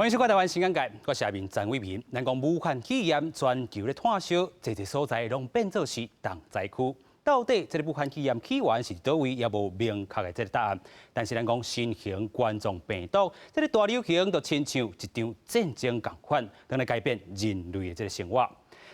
歡迎收看台灣新眼界，我是阿明陳偉民。咱講武漢肺炎全球咧炭燒，濟濟所在攏變做是重災區。到底這个武漢肺炎起源是佗位，猶無明確的這个答案。但是咱講新型冠狀病毒，這个大流行就親像一場戰爭仝款，當來改變人類的這个生活。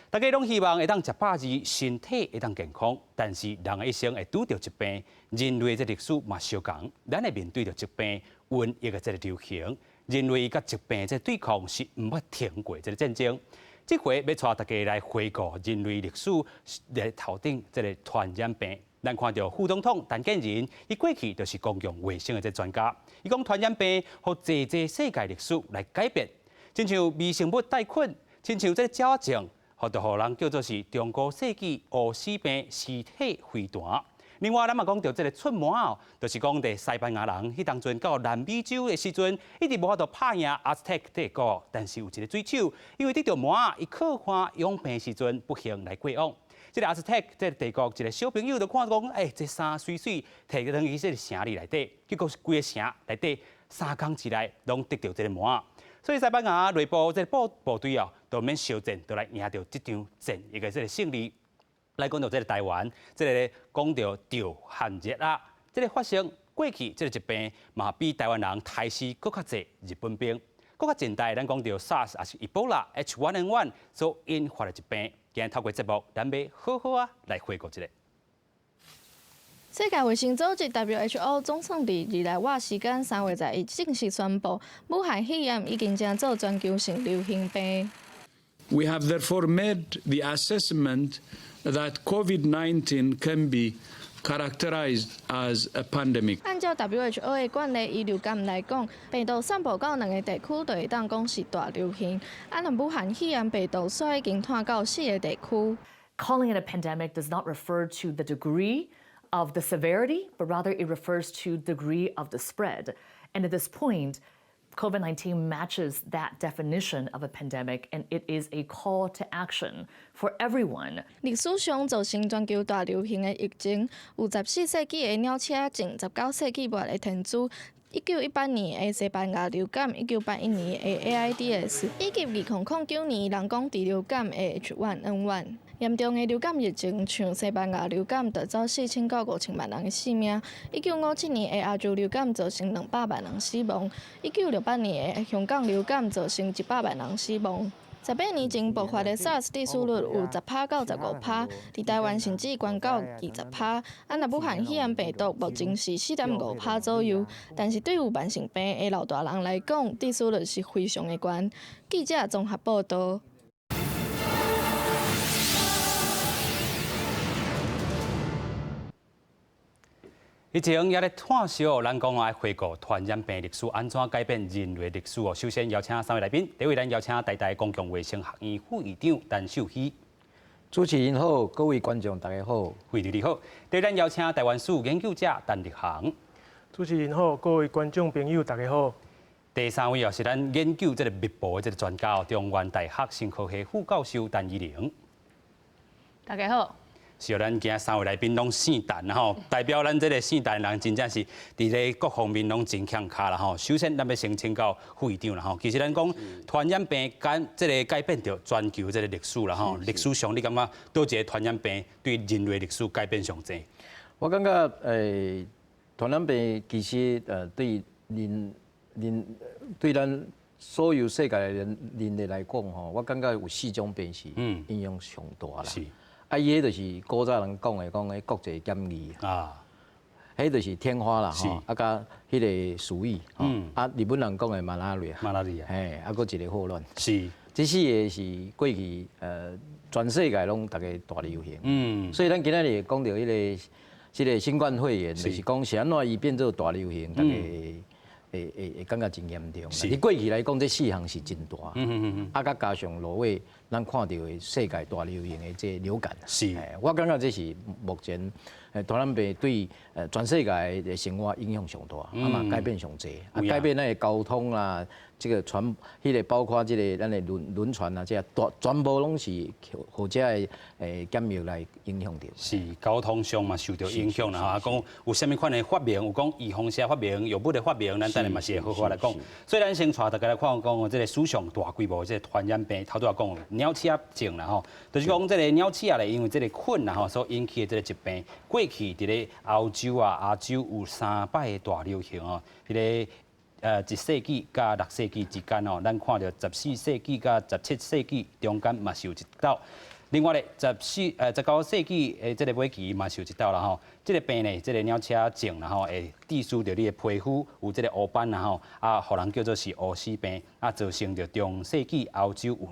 大家攏希望會當食飽字，身體會當健康。但是人的一生會拄著疾病，人類的這歷史嘛相仝，咱會面對著疾病、瘟疫的這个流行，人類佮疾病這對抗是毋捌停過這个戰爭。這回欲帶大家來回顧人類歷史的頭頂這个傳染病。咱看著副總統陳建仁，伊過去就是公共衛生的這專家，伊講傳染病予濟濟世界歷史來改變，親像微生物帶菌，親像這個鳥仔症，予就予人叫做是中古世紀烏死病屍體飛彈。另外，咱嘛講著這个出魔哦，就是講佇西班牙人彼當陣到南美洲的時陣，一直無法度拍贏阿茲特克帝國，但是有一个水手，因為得著魔仔，伊靠岸養病時陣不幸來過往。這个阿茲特克這个帝國一个小朋友就看講，欸，這衫媠媠，提轉去這个城裡內底，結果是規个城內底三工之內攏得著這个魔仔。所以西班牙內部這个部隊哦，就免相戰，就來贏著這場戰役的這个勝利。來講著這个台灣，這个講著著寒熱啊，這个發生過去這个疾病嘛，比台灣人刣死閣較濟日本兵，閣較近代，咱講著 SARS 抑是伊波拉 H1N1 所引發的疾病。今日透過節目，咱欲好好仔來回顧一下。世界衛生組織 WHO 總算佇日內瓦時間3月11正式宣布，武漢肺炎已經成做全球性流行病。 We have therefore made the assessment that COVID-19 can be characterized as a pandemic. 按照 WHO 的慣例，以流感來講，病毒散布到兩个地區，就會當講是大流行。啊，若武漢肺炎病毒煞已經傳到四个地區。 Calling it a pandemic does not refer to the degree of the severity, but rather it refers to degree of the spread. And at this point, COVID-19 matches that definition of a pandemic, and it is a call to action for everyone. 歷史上造成全球大流行的疫情，有14世紀的鳥車症、19世紀末的天珠、1918年的西班牙流感、1981年的 AIDS，以及2009年人講豬流感的 H1N1。嚴重的流感疫情，像西班牙流感，就走4000到5000萬人的性命；1957年的亞洲流感造成200萬人死亡；1968年的香港流感造成100萬人死亡。18年前爆發的 SARS 致死率有10趴到15趴，佇台灣甚至懸到20趴。啊，若武漢肺炎病毒目前是4.5趴左右，但是對有慢性病的老大人來講，致死率是非常的懸。記者綜合報道。以前也咧炭燒，咱講來回顧傳染病歷史，按怎改變人類歷史哦。首先邀請三位來賓，第一位咱邀請台大公共衛生學院副院長陳秀熙。主持人好，各位觀眾大家好，副院長你好。第二咱邀請台灣史研究者陳立航。主持人好，各位觀眾朋友大家好。第三位哦是咱研究這个密報的這个專家哦，中原大學生科系副教授陳怡玲。大家好。是哦，咱今日三位來賓攏姓陳吼，代表咱這个姓陳的人真正是佇咧各方面攏真強跤啦吼。首先，咱欲先請教副院長啦吼。其實咱講傳染病改這个改變著全球這个歷史啦吼。歷史上你感覺佗一个傳染病對人類歷史改變上濟？我感覺傳染病其實對人人對咱所有世界的人人類來講吼，我感覺有四種病是影響上大啦。啊，伊彼就是古早人講的，講彼國際檢疫啊，彼就是天花啦，吼，啊，佮彼个鼠疫，啊，日本人講的馬拉瑞馬拉利亞，嘿，啊，閣一个霍亂，這四个是過去全世界攏逐个大流行，所以咱今仔日講著彼个這个新冠肺炎，就是講是按怎伊變做大流行，逐家會感覺真嚴重。佇過去來講，這四項是真大，啊，佮加上落尾咱看著的世界大流行的這流感，我感覺這是目前傳染病對全世界的生活影響上大，啊嘛改變上濟，啊改變咱的交通啦、這個傳，彼個包括這個咱的輪船啊，這個全部攏是予這个檢疫來影響著。是交通上嘛受著影響啦，啊，講有啥物款的發明，有講預防射發明、藥物的發明，咱等下嘛是會好好來講。所以咱先帶大家來看講，這個史上大規模這個傳染病，頭拄仔講鳥鼠仔症啦吼，就是講這個鳥鼠仔咧，因為這個菌啦吼所引起的這個疾病，過去佇咧歐洲啊、亞洲有三擺的大流行哦，佇咧1世紀佮6世紀之間哦，咱看著14世紀佮17世紀中間嘛是有一道。另外咧，19世紀的這个尾期嘛是有一道啦吼。這个病呢，這个鳥鼠仔症啦吼，會致使著你的皮膚有這个烏斑啦吼，啊，予人叫做是烏死病，啊，造成著中世紀歐洲有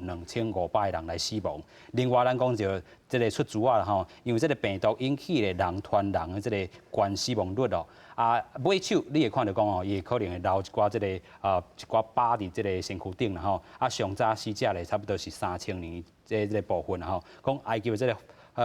2500個人來死亡。另外，咱講著這个出豬仔啦吼，因為這个病毒引起的人傳人的這个懸死亡率哦，啊，尾手你會看著講哦，伊會可能會留一寡這个啊一寡疤佇這个身軀頂啦吼，啊，上早死者咧差不多是3000年這個部分啦吼，講埃及的這个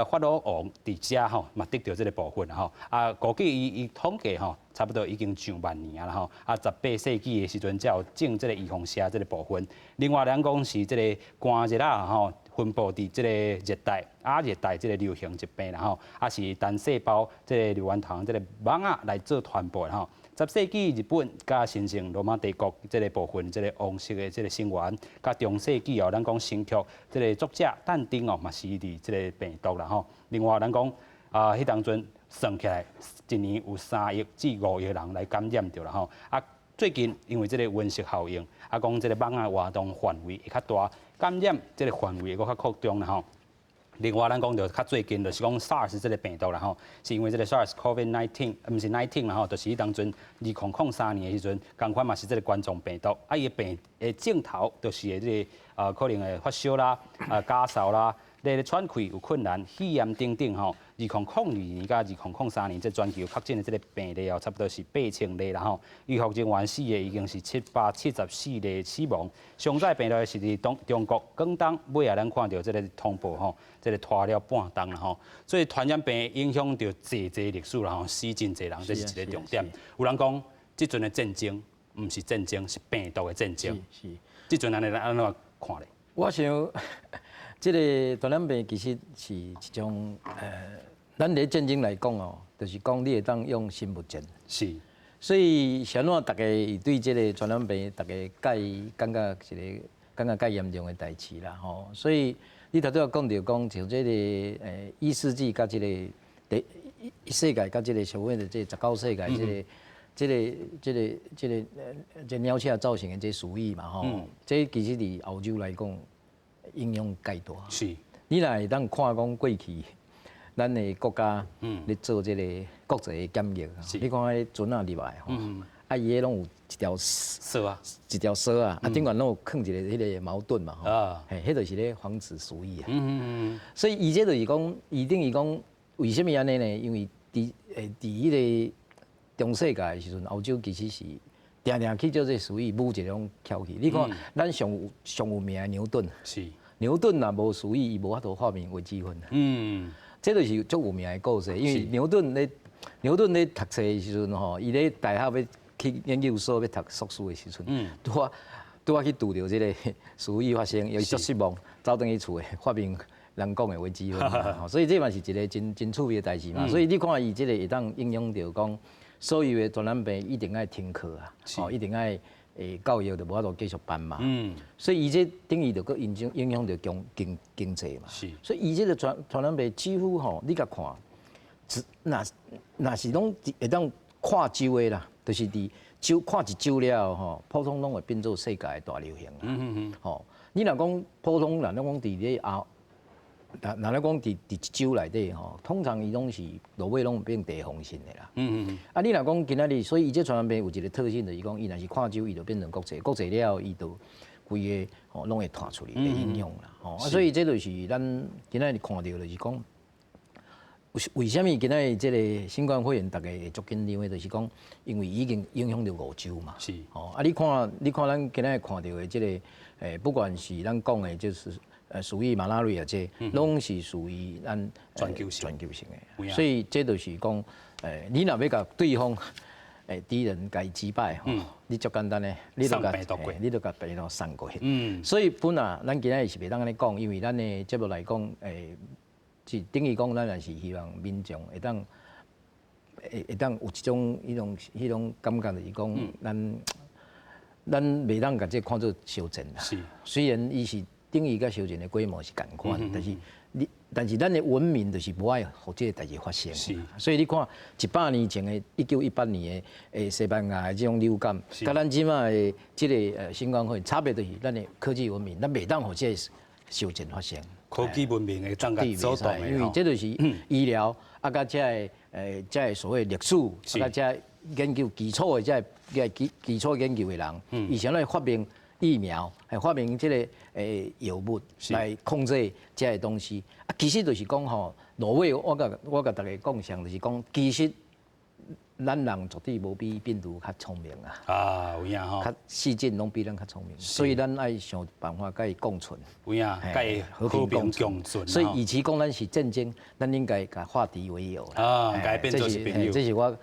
法老王佇遮吼嘛得著這个部分啦吼，啊，估計伊統計吼，差不多已經上萬年啊啦吼，啊，18世紀的時陣才有種這个預防射這个部分。另外，咱講是這个寒熱仔吼，分布佇這个熱帶、亞熱帶這个流行疾病啦吼，啊是單細胞這个瘧原蟲這个蚊仔來做傳播吼。10世紀日本佮神聖羅馬帝國這个部分，這个王室的這个成員，佮中世紀哦，咱講神曲這个作者但丁哦，嘛是佇這个病毒啦吼。另外，咱講啊，彼當陣算起來，一年有3億至5億人來感染著啦吼。啊，最近因為這个溫室效應，啊，講這个蚊仔活動範圍會較大，感染這个範圍會閣較擴張啦吼。另外，咱講著較最近就是講 SARS 這个病毒啦吼，是因為這个 SARS COVID-19，毋是 nineteen 啦吼，就是彼當陣2003年的時陣，仝款嘛是這个冠狀病毒，啊，伊的病的症頭就是會這个可能會發燒啦、啊咳嗽啦，咧喘氣有困難、肺炎等等吼。2002年佮2003年，這全球確診的這个病例哦，差不多是8000例啦吼。醫護人員死的已經是774例死亡。上早病例是佇中中國廣東，尾仔咱看著這个通報吼，這个拖了半冬啦吼。所以傳染病影響著濟濟歷史啦吼，死真濟人，這是一个重點。有人講，這陣的戰爭毋是戰爭，是病毒的戰爭。是。這陣按呢按怎看咧？我想，這个傳染病其實是一種咱佇戰爭來講哦，就是講你會當用生物戰。所以，啥物大家對這个傳染病，大家介感覺一个感覺較嚴重的代誌啦吼。所以，你頭拄仔講著講，像這个一世紀佮這个第一世界佮這个所謂的這19世紀這个這个這个這个這鳥鼠造成的這鼠疫嘛吼，這其實佇歐洲來講影響蓋大。你若會當看講過去，咱的國家咧做這個國際的檢疫，你看彼船仔入來吼，啊伊彼攏有一條索啊，一條索啊，啊頂懸攏有囥一个彼个矛盾嘛吼，嘿，彼就是咧防止鼠疫啊。所以伊這就是講，伊等於講，為啥物按呢呢？因為佇彼个中世界的時陣，歐洲其實是定定去做這鼠疫，母一个攏翹去。你看，咱上有上有名的牛頓，牛頓若無鼠疫，伊無法度發明微積分。這就是足有名的故事，因為牛頓咧讀冊的時陣吼，伊咧大學欲去研究所欲讀碩士的時陣，拄仔拄仔去拄著這个鼠疫發生，伊足失望，走轉去厝的發明人講的微積分，所以這嘛是一个真真趣味的代誌嘛。所以你看伊這个會當影響著講，所有的傳染病一定愛停課啊，哦，一定愛教育就無法度繼續辦嘛。所以伊這等於就閣影響著經濟嘛。所以伊這个傳染病幾乎吼，你共看，只若若是攏會當跨洲的啦，就是佇洲跨一洲了後吼，普通攏會變做世界的大流行啦。吼，你若講普通人攏講佇咧亞，若若咧講佇一洲內底吼，通常伊攏是落尾攏變地方性的啦。啊，你若講今仔日，所以伊這傳染病有一個特性，就是講伊若是跨洲，伊就變成國際，國際了後，伊就規个吼攏會傳出去，會影響啦。吼，啊，所以這就是咱今仔日看著就是講，為啥物今仔日這个新冠肺炎逐家會足緊張的，就是講因為已經影響著五洲嘛。吼，啊，你看咱今仔日看著的這个，不管是咱講的，就是屬於馬拉瑞亞這，攏是屬於咱全球性全球性的。所以這就是講，你若欲共對方，敵人共伊擊敗吼，你足簡單的，你就共你就共病毒送過去。所以本來咱今仔日是袂當按呢講，因為咱的節目來講，是等於講咱也是希望民眾會當有一種彼種感覺，就是講咱袂當共這看做相戰啦。雖然伊是等於佮相戰的規模是仝款，但是咱的文明就是無愛予這個代誌發生。所以你看100年前的1918年的西班牙的這種流感，佮咱這馬的這个新冠肺炎差別就是咱的科技文明，咱袂當予這個相戰發生。科技文明的增加手段，因為這就是醫療啊，佮這个所謂歷史，啊，佮這研究基礎的這个基礎研究的人，伊啥來發明疫苗，還發明這个藥物來控制這个東西。啊，其實就是講吼，落尾我共大家講上，就是講其實咱人絕對無比病毒較聰明啊！啊，有影吼，較細菌攏比咱較聰明，所以咱愛想辦法共伊共存。有影，共伊和平共存。所以，與其講咱是戰爭，咱應該共化敵為友。啊，共伊變做是朋友。這是我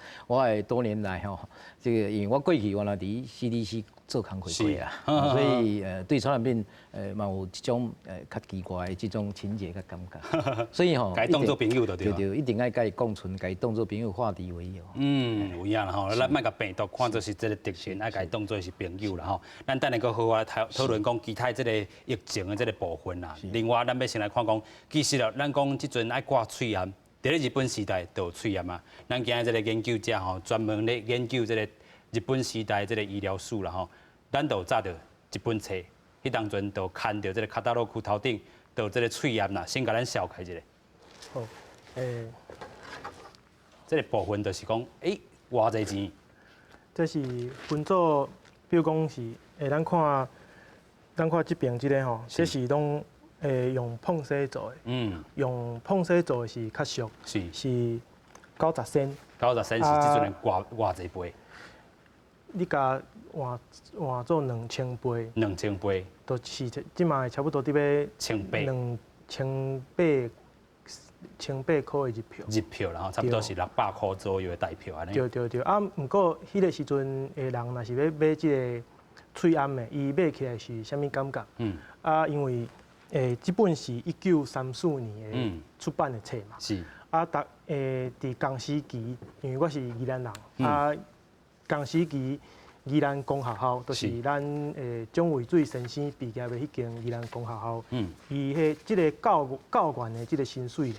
的多年來吼，這個因為我過去原來佇 CDC 做工課過啦，所以對傳染病嘛有這種較奇怪的這種情結佮感覺。所以吼，共伊當做朋友就對。對對，一定愛共伊共存，共伊當做朋友，化敵為友。嗯，有影啦吼，咱莫共病毒看做是這个敵人，愛共伊當做是朋友啦吼。咱等下閣好好來討論講其他這个疫情的這个部分啦。另外，咱欲先來看講，其實啊，咱講這陣愛掛喙罨，佇咧日本時代就有喙罨啊。咱今日這个研究者吼，專門咧研究這个日本時代這个醫療史啦吼。咱就有紮著一本冊，彼當陣就牽著這个跤頭轆褲頭頂，就有這个喙罨啦。先共咱紹介一下。好，這个部分就是講，偌濟錢？這是分做，比如講是，咱看這邊這个吼，這是攏用膨紗做的。用膨紗做的是較俗。是90仙。 90仙是這陣的偌濟倍？你共換換做2000倍。2000倍。就是這馬差不多佇欲千八。2800塊的日票。日票啦吼，差不多是600箍左右的台票按呢。對對對，啊，毋過彼个時陣的人若是欲買這个喙罨的，伊買起來是啥物感覺？啊，因為這本是1934年的出版的冊嘛。啊，逐佇仝時期，因為我是宜蘭人，啊，仝時期宜蘭公學校，就是咱蔣渭水先生畢業的彼間宜蘭公學校。伊彼這个教員的這个薪水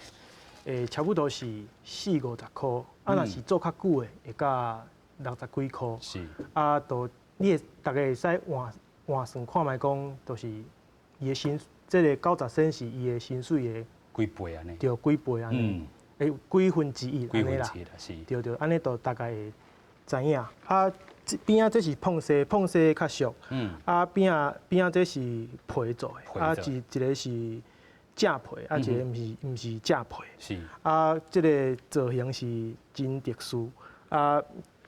咧，差不多是四五十箍，啊，若是做較久的，會到六十幾箍。啊，就你會逐家會使換換算看覓講，就是伊的薪，這个90仙是伊的薪水的幾倍按呢？對，幾倍按呢？幾分之一按呢啦。是。對對，按呢就大概會知影。啊，邊仔這是膨紗，膨紗較俗。啊，邊仔邊仔這是皮做的，啊，一個是正皮，啊，一个毋是正皮。啊，這个造型是真特殊，啊，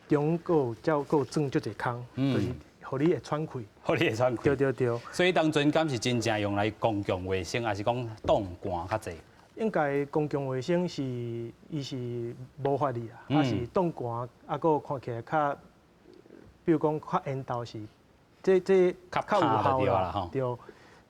中閣有才閣有鑽足濟空，就是予你會喘氣。予你會喘氣。對對對。所以當陣敢是真正用來公共衛生，抑是講擋寒較濟？應該公共衛生是伊是無法律啦，啊是擋寒，啊閣看起來較，比如講較緣投是，這較有效啦。對，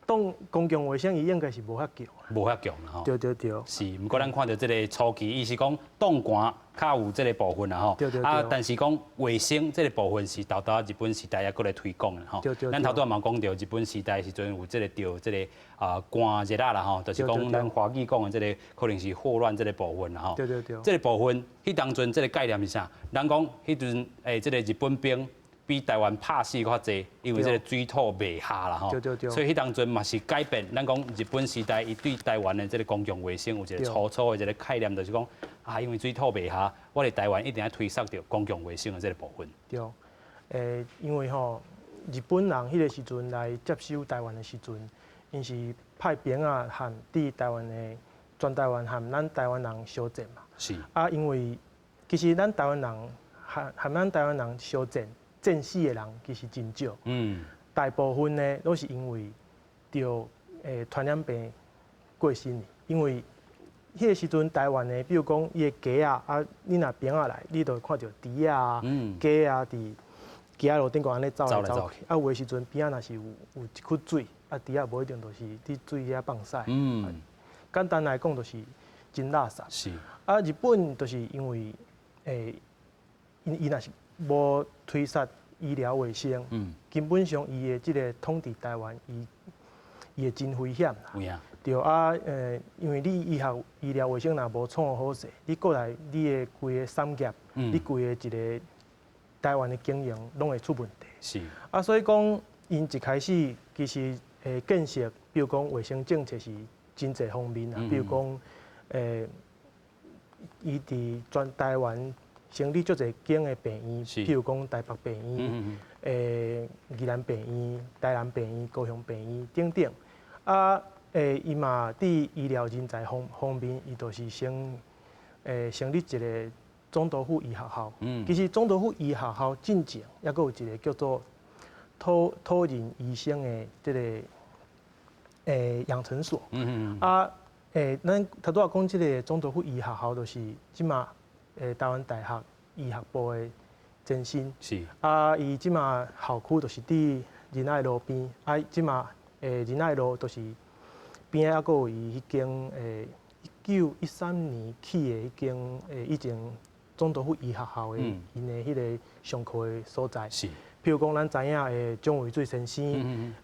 擋公共衛生伊應該是無遐強。無遐強啦吼。對對對。是，毋過咱看著這个初期，伊是講擋寒較有這个部分啦吼。對對對。啊，但是講衛生這个部分是到到日本時代猶閣來推廣的吼。對對。咱頭拄仔嘛講著，日本時代時陣有這个著這个寒熱仔啦吼，就是講咱華語講的這个可能是霍亂這个部分啦吼。對對對。這个部分，彼當陣這个概念是啥？人講彼陣這个日本兵比台灣拍死較濟，因為這个水土袂合啦吼。對對對。所以彼當陣嘛是改變，咱講日本時代伊對台灣的這个公共衛生有一個初初的一個概念，就是講啊，因為水土袂合，我佇台灣一定愛推捒著公共衛生的這个部分。對，因為吼日本人彼个時陣來接收台灣的時陣，𪜶是派兵仔和佇台灣的全台灣和咱台灣人相戰嘛。啊，因為其實咱台灣人和咱台灣人相戰，戰死的人其實真少。大部分呢，攏是因為著傳染病過身的，因為彼个時陣台灣的，比如講伊的雞仔啊，你若平仔來，你就會看著豬仔啊、雞仔佇街仔路頂懸按呢走來走去。啊，有的時陣邊仔若是有一窟水，啊，豬仔無一定就是佇水遐放屎。簡單來講，就是真垃圾。啊，日本就是因為伊若是無推捒醫療衛生，根本上伊的這個統治台灣，伊會真危險啦。對啊，因為你醫學醫療衛生若無創好勢，你過來你的規個產業，你規個一個台灣的經營攏會出問題。啊，所以講，𪜶一開始其實建設，比如講衛生政策是真濟方面啊，比如講，伊佇全台灣成立足濟間的病院，譬如講台北病院、宜蘭病院、台南病院、高雄病院等等。啊，伊嘛佇醫療人才方面，伊就是先成立一個總督府醫學校。其實總督府醫學校進前猶閣有一個叫做托人醫生的這個養成所。啊，咱頭拄仔講這個總督府醫學校，就是這馬台灣大學醫學部的前身。啊，伊這馬校區就是佇仁愛路邊，啊，這馬仁愛路就是邊仔猶閣有伊彼間1913年起的彼間以前總督府醫學校的𪜶的彼個上課的所在。譬如講，咱知影的蔣渭水先生，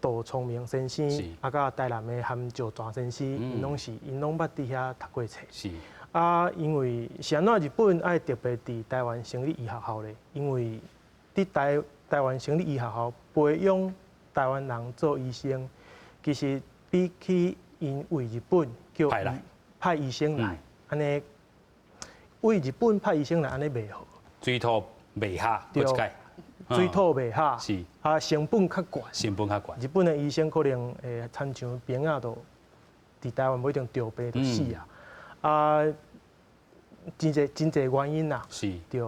杜聰明先生，啊，佮台南的韓兆泉先生，𪜶攏捌佇遐讀過冊。啊，因為是按怎日本愛特別佇台灣成立醫學校咧？因為佇台灣成立醫學校，培養台灣人做醫生，其實比起𪜶為日本叫派醫生來，按呢為日本派醫生來，按呢袂好。水土袂合，對。水土袂合，啊，成本較懸。成本較懸。日本的醫生可能會親像兵仔，就佇台灣無一定著病就死啊。啊，真濟真濟原因啦。對。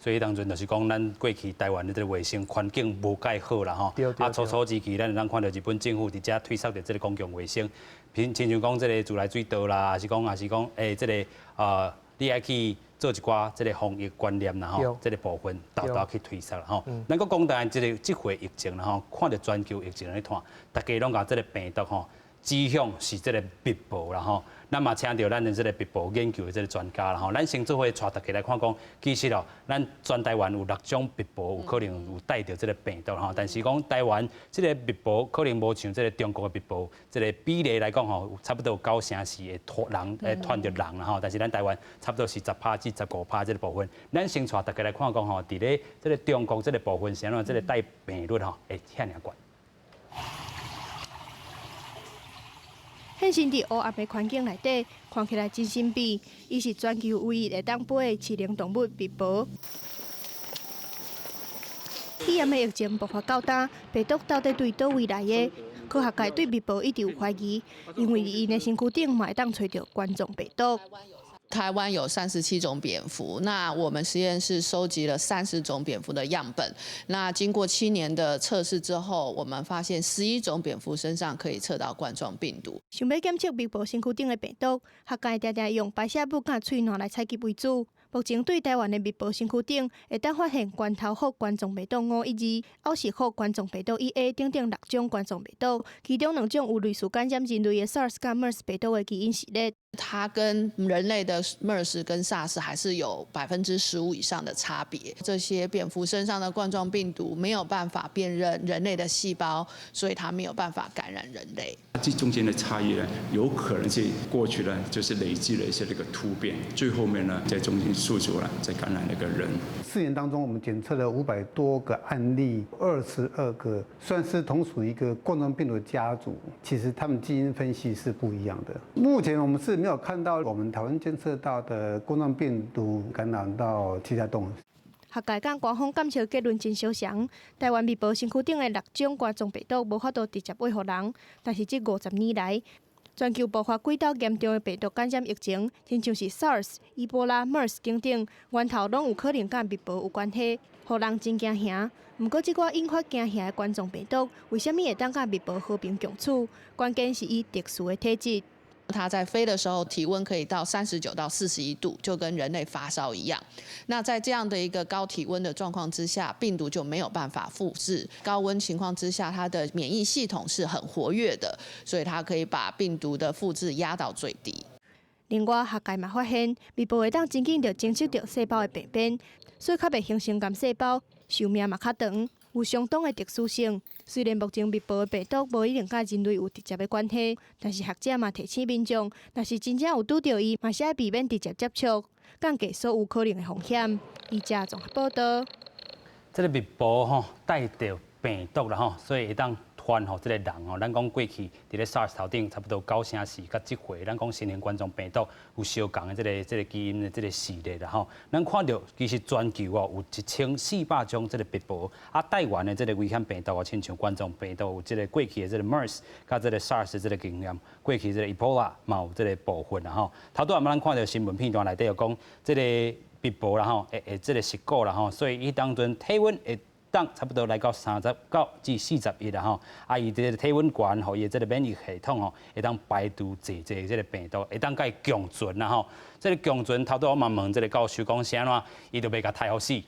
所以當陣就是講，咱過去台灣的這個衛生環境無蓋好啦吼。啊，初初時期，咱會當看著日本政府佇遮推捒著這個公共衛生，親像講這個自來水道啦，抑是講，這個你愛去做一寡這個防疫觀念啦吼，這個部分沓沓去推捒啦吼。咱閣講當這個這回疫情啦吼，看著全球疫情咧湠，大家攏共這個病毒吼指向是這個蜜蟒啦吼。咱嘛請著咱的這個蜜蟒研究的這個專家啦吼，咱先做伙帶大家來看講，其實哦，咱全台灣有六種蜜蟒有可能有帶著這個病毒吼，但是講台灣這個蜜蟒可能無像這個中國的蜜蟒，這個比例來講吼，差不多有九成是會傳人，會傳著人啦吼，但是咱台灣差不多是10%至15%這個部分。咱先帶大家來看講吼，佇咧這個中國這個部分，是按怎這個帶病率吼會遐爾懸。現身佇黑暗的環境內底，看起來真神秘。伊是全球唯一會當飛的飼靈動物蜜蟒。肺炎的疫情爆發到今，病毒到底對佗位來的？科學界對蜜蟒一直有懷疑，因為𪜶的身軀頂嘛會當揣著冠狀病毒。台灣有37種蝙蝠，那我們實驗室收集了30種蝙蝠的樣本，那經過7年的測試之後，我們發現11種蝙蝠身上可以測到冠狀病毒。想欲檢測蜜蟒身軀頂的病毒，學界定定用排泄物佮喙瀾來採集為主。目前對台灣的蜜蟒身軀頂會當發現冠頭蝠冠狀病毒512、歐氏蝠冠狀病毒1A 等等六種冠狀病毒，其中兩種有類似感染人類的 SARS 佮 MERS 病毒的基因序列。它跟人類的 MERS 跟 SARS 還是有15%以上的差別。這些蝙蝠身上的冠狀病毒沒有辦法辨認人類的細胞，所以它沒有辦法感染人類。這中間的差異呢，有可能是過去呢，就是累積了一些這個突變，最後面呢，在中間宿主呢，再感染那個人。4年當中，我們檢測了500多個案例，22個算是同屬一個冠狀病毒家族，其實他們基因分析是不一樣的。目前我們是沒有看到我們台灣監測到的冠狀病毒感染到其他動物。學界佮官方檢測結論真相像，台灣蜜蟒身軀頂的六種冠狀病毒無法度直接餵予人，但是這50年來，全球爆發幾道嚴重的病毒感染疫情，親像是 SARS、伊波拉、MERS 等等，源頭攏有可能佮蜜蟒有關係，予人真驚惶。毋過，這寡引發驚嚇的冠狀病毒，為啥物會當佮蜜蟒和平共處？關鍵是伊特殊的體質。它在飛的時候，體溫可以到39到41度，就跟人類發燒一樣。那在這樣的一個高體溫的狀況之下，病毒就沒有辦法複製。高溫情況之下，它的免疫系統是很活躍的，所以它可以把病毒的複製壓到最低。另外，學界嘛發現，蜜蟒會當真緊著偵測著細胞的病變，所以較袂形成癌細胞，壽命嘛較長，有相當的特殊性。雖然目前蜜蟒的病毒無一定佮人類有直接的關係，但是學者嘛提醒民眾，若是真正有拄著伊，嘛是愛避免直接接觸，降低所有可能的風險。記者綜合報道。這个蜜蟒吼帶著病毒啦吼，所以會當傳予這个人吼。咱講過去佇咧 SARS 頭頂差不多九成四，佮這回咱講新型冠狀病毒有相仝的這個基因的這個序列啦吼。咱看著其實全球哦有1400種這個蜜蟒，啊，帶源的這個危險病毒啊，親像冠狀病毒有這個過去的這個 MERS，佮這個 SARS 這個經驗，過去這個 Ebola 嘛有這個部分啦吼。頭拄仔咱看著新聞片段內底有講這個蜜蟒啦吼，會這個食果啦吼，所以伊當陣體溫會當差不多來到39至41啦吼，啊，伊這個體溫懸，予伊的這個免疫系統吼，會當排除濟濟這個病毒，會當佮伊共存啦吼。這個共存，頭拄我嘛問這個教授講是按怎，伊就袂共刣予死。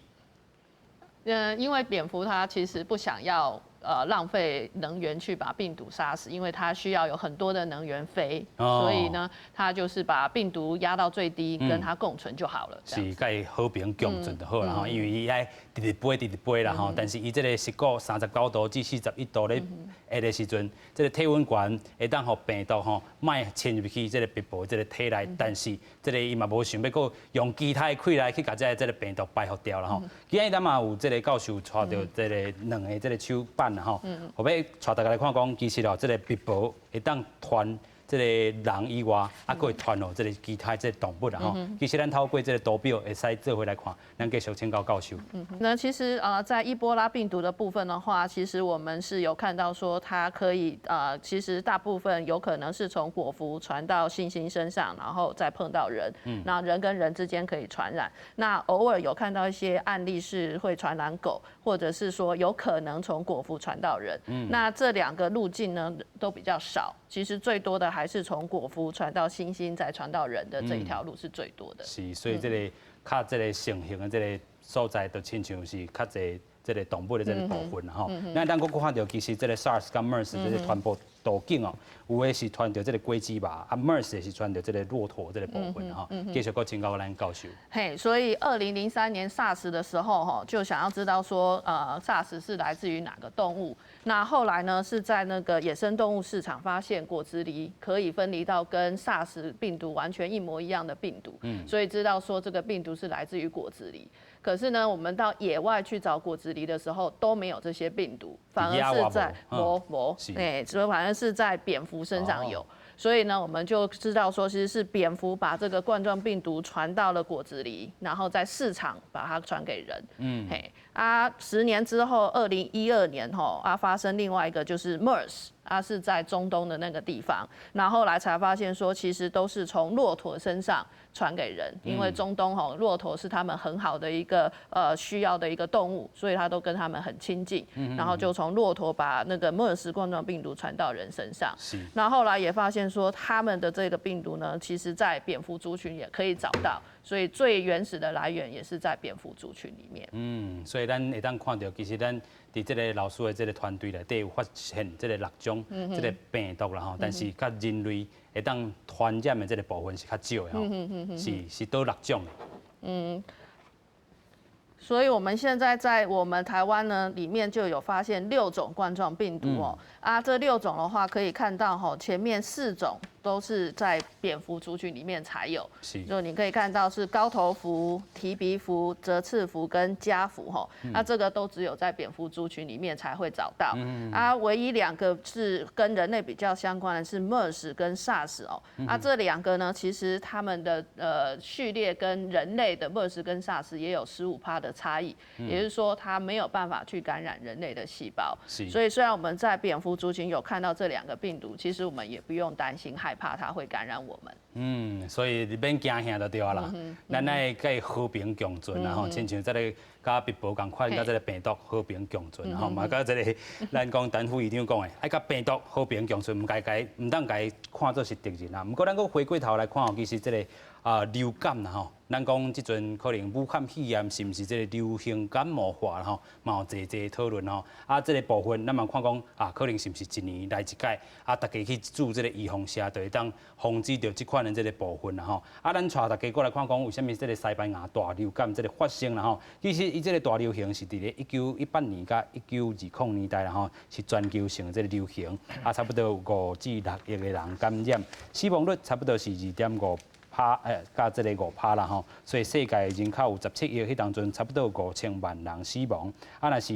嗯，因為蝙蝠它其實不想要浪費能源去把病毒殺死，因為它需要有很多的能源飛，所以呢，它就是把病毒壓到最低，跟它共存就好了。是，佮伊和平共存就好啦吼，因為伊愛直直飛，直直飛啦吼。但是伊這個食果39度至41度咧下的時陣，這個體溫懸會當予病毒吼莫侵入去這個蜜蟒這個體內，但是這個伊嘛無想欲閣用其他的氣來去共這個病毒排除掉啦吼。今日咱嘛有這個教授帶著這個兩个這個手板啦吼，予欲帶大家來看講，其實哦，這個蜜蟒會當傳這個人以外，啊，閣會傳予這個其他這個動物啦吼。其實咱透過這個圖表會使做伙來看，咱繼續請教教授。那其實啊，在伊波拉病毒的部分的話，其實我們是有看到說它可以啊，其實大部分有可能是從果蝠傳到猩猩身上，然後再碰到人，那人跟人之間可以傳染。那偶爾有看到一些案例是會傳染狗，或者是說有可能從果蝠傳到人。那這兩個路徑呢都比較少，其實最多的還是從果蝠傳到猩猩，再傳到人的這一條路是最多的。是，所以這個較這個盛行的這個所在，就親像是較濟這個動物的這個部分啦吼。咱閣閣看著，其實這個 SARS 佮 MERS 這個傳播途徑哦，有的是傳著這個果子螞，啊 MERS 是傳著這個駱駝這個部分吼。繼續閣請教咱教授。嘿，所以2003年 SARS 的時候吼，就想要知道說，SARS 是來自於哪個動物？那後來呢，是在那個野生動物市場發現果子狸可以分離到跟 SARS 病毒完全一模一樣的病毒，所以知道說這個病毒是來自於果子狸。可是呢，我們到野外去找果子狸的時候都沒有這些病毒，反而是在無無，哎，所以反而是在蝙蝠身上有。所以呢，我們就知道說，其實是蝙蝠把這個冠狀病毒傳到了果子狸，然後在市場把它傳給人。嘿，啊，10年之後，2012年吼啊，發生另外一個就是 MERS，啊是在中東的那個地方，然後後來才發現說，其實都是從駱駝身上傳給人，因為中東吼駱駝是他們很好的一個需要的一個動物，所以他都跟他們很親近，然後就從駱駝把那個 MERS 冠狀病毒傳到人身上。那後來也發現說，他們的這個病毒呢，其實在蝙蝠族群也可以找到，所以最原始的來源也是在蝙蝠族群裡面。嗯，所以咱會當看著，其實咱佇這個老師的這個團隊內底有發現這個六種這個病毒啦吼，但是佮人類會當傳染的這個部分是較少的吼，是佗六種的。所以我們現在在我們台灣呢，裡面就有發現六種冠狀病毒哦。啊，這六種的話，可以看到吼，前面四種都是在蝙蝠族群裡面才有。就你可以看到是高頭蝠、蹄鼻蝠、折翅蝠跟家蝠吼。那這個都只有在蝙蝠族群裡面才會找到。啊，唯一兩個是跟人類比較相關的是 MERS 跟 SARS 哦。啊，這兩個呢，其實它們的序列跟人類的 MERS 跟 SARS 也有15趴的差異，也就是說它沒有辦法去感染人類的細胞。所以雖然我們在蝙蝠族群有看到這兩個病毒，其實我們也不用擔心害怕它會感染我們。嗯，所以你免驚嚇就對啦。咱愛共伊和平共存啦吼，親像這个佮畢婆仝款，佮這个病毒和平共存吼，嘛佮這个咱講陳副醫長講的，愛佮病毒和平共存，毋當共伊看做是敵人啦。毋過咱閣回過頭來看吼，其實這个流感啦吼，咱講這陣可能武漢肺炎是毋是這个流行感冒化啦吼，嘛有濟濟討論吼。啊，這个部分咱嘛看講啊，可能是毋是一年來一擺啊，逐家去注這个預防射，就會當防止著這款的這个部分啦吼。啊，咱帶大家過來看講，為啥物這个西班牙大流感這个發生啦吼？其實伊這个大流行是佇咧1918年佮1920年代啦吼，是全球性的這个流行，啊，差不多有5至6億個人感染，死亡率差不多是2.5趴，佮這个5趴啦吼，所以世界人口有17億，彼當陣差不多5000萬人死亡。啊，若是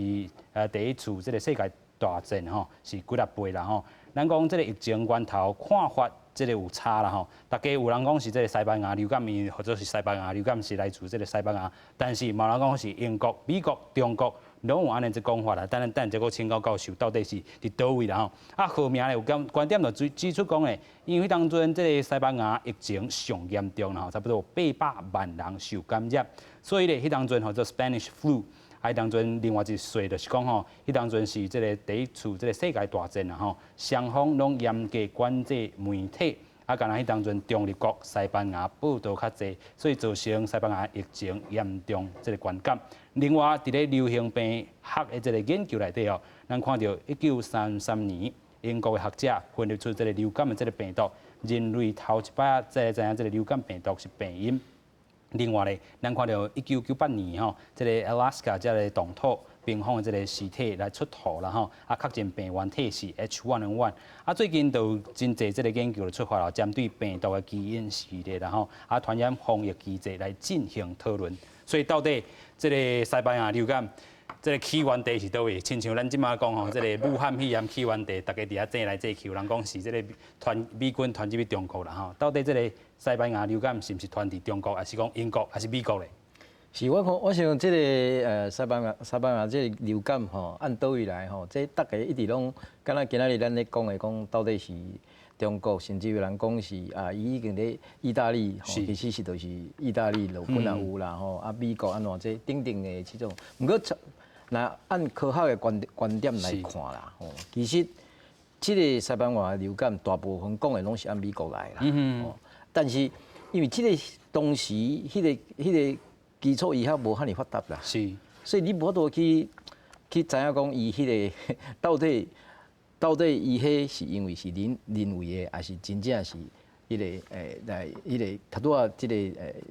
第一次這个世界大戰吼，是幾若倍啦吼。咱講這个疫情源頭看法，這个有差啦吼。大家有人講是這个西班牙流感，或者是西班牙流感是來自這个西班牙，但是嘛有人講是英國、美國、中國。攏有按呢這講法啦，等等這閣請教教授到底是佇佗位啦吼？啊，何名咧有觀觀點就指出講咧，因為彼當陣這个西班牙疫情上嚴重啦吼，差不多有800萬人受感染，所以咧彼當陣號做 Spanish flu，啊，彼當陣另外一說就是講吼，彼當陣是這个第一次這个世界大戰啦吼，雙方攏嚴格管制媒體。啊，敢若彼當陣中立國西班牙報導較濟，所以造成西班牙疫情嚴重這个觀感。另外，佇咧流行病學的這个研究內底哦，咱看著1933年英國的學者分離出這个流感的這个病毒，人類頭一擺才知影這个流感病毒是病因。另外咧，咱看著1998年吼，這个 Alaska 這个凍土冰封的這个屍體來出土啦吼，啊，確認病原體是 H1N1。啊，最近就有真濟這个研究就出發了，針對病毒的基因序列啦吼，啊，傳染防疫機制來進行討論。所以到底這个西班牙流感這个起源地是佗位？親像咱這馬講吼，這个武漢肺炎起源地，大家佇遐爭來爭去，有人講是這个傳美軍傳入去中國啦吼。到底這个西班牙流感是毋是傳佇中國，還是講英國，還是美國咧？是我看，我想這个西班牙這个流感吼，按佗位來吼，這逐家一直攏敢若今仔日咱咧講的講，到底是中國，甚至有人講是啊，伊已經咧意大利吼，其實是就是意大利就本來有啦吼，啊美國按怎這等等的這種，毋過若按科學的觀點來看啦，吼，其實這个西班牙流感大部分講的攏是按美國來啦，吼，但是因為這个當時彼個基礎醫學無遐爾發達啦，所以你無法度去知影講伊彼个到底伊彼是因為是人為的，還是真正是彼个來彼个頭拄仔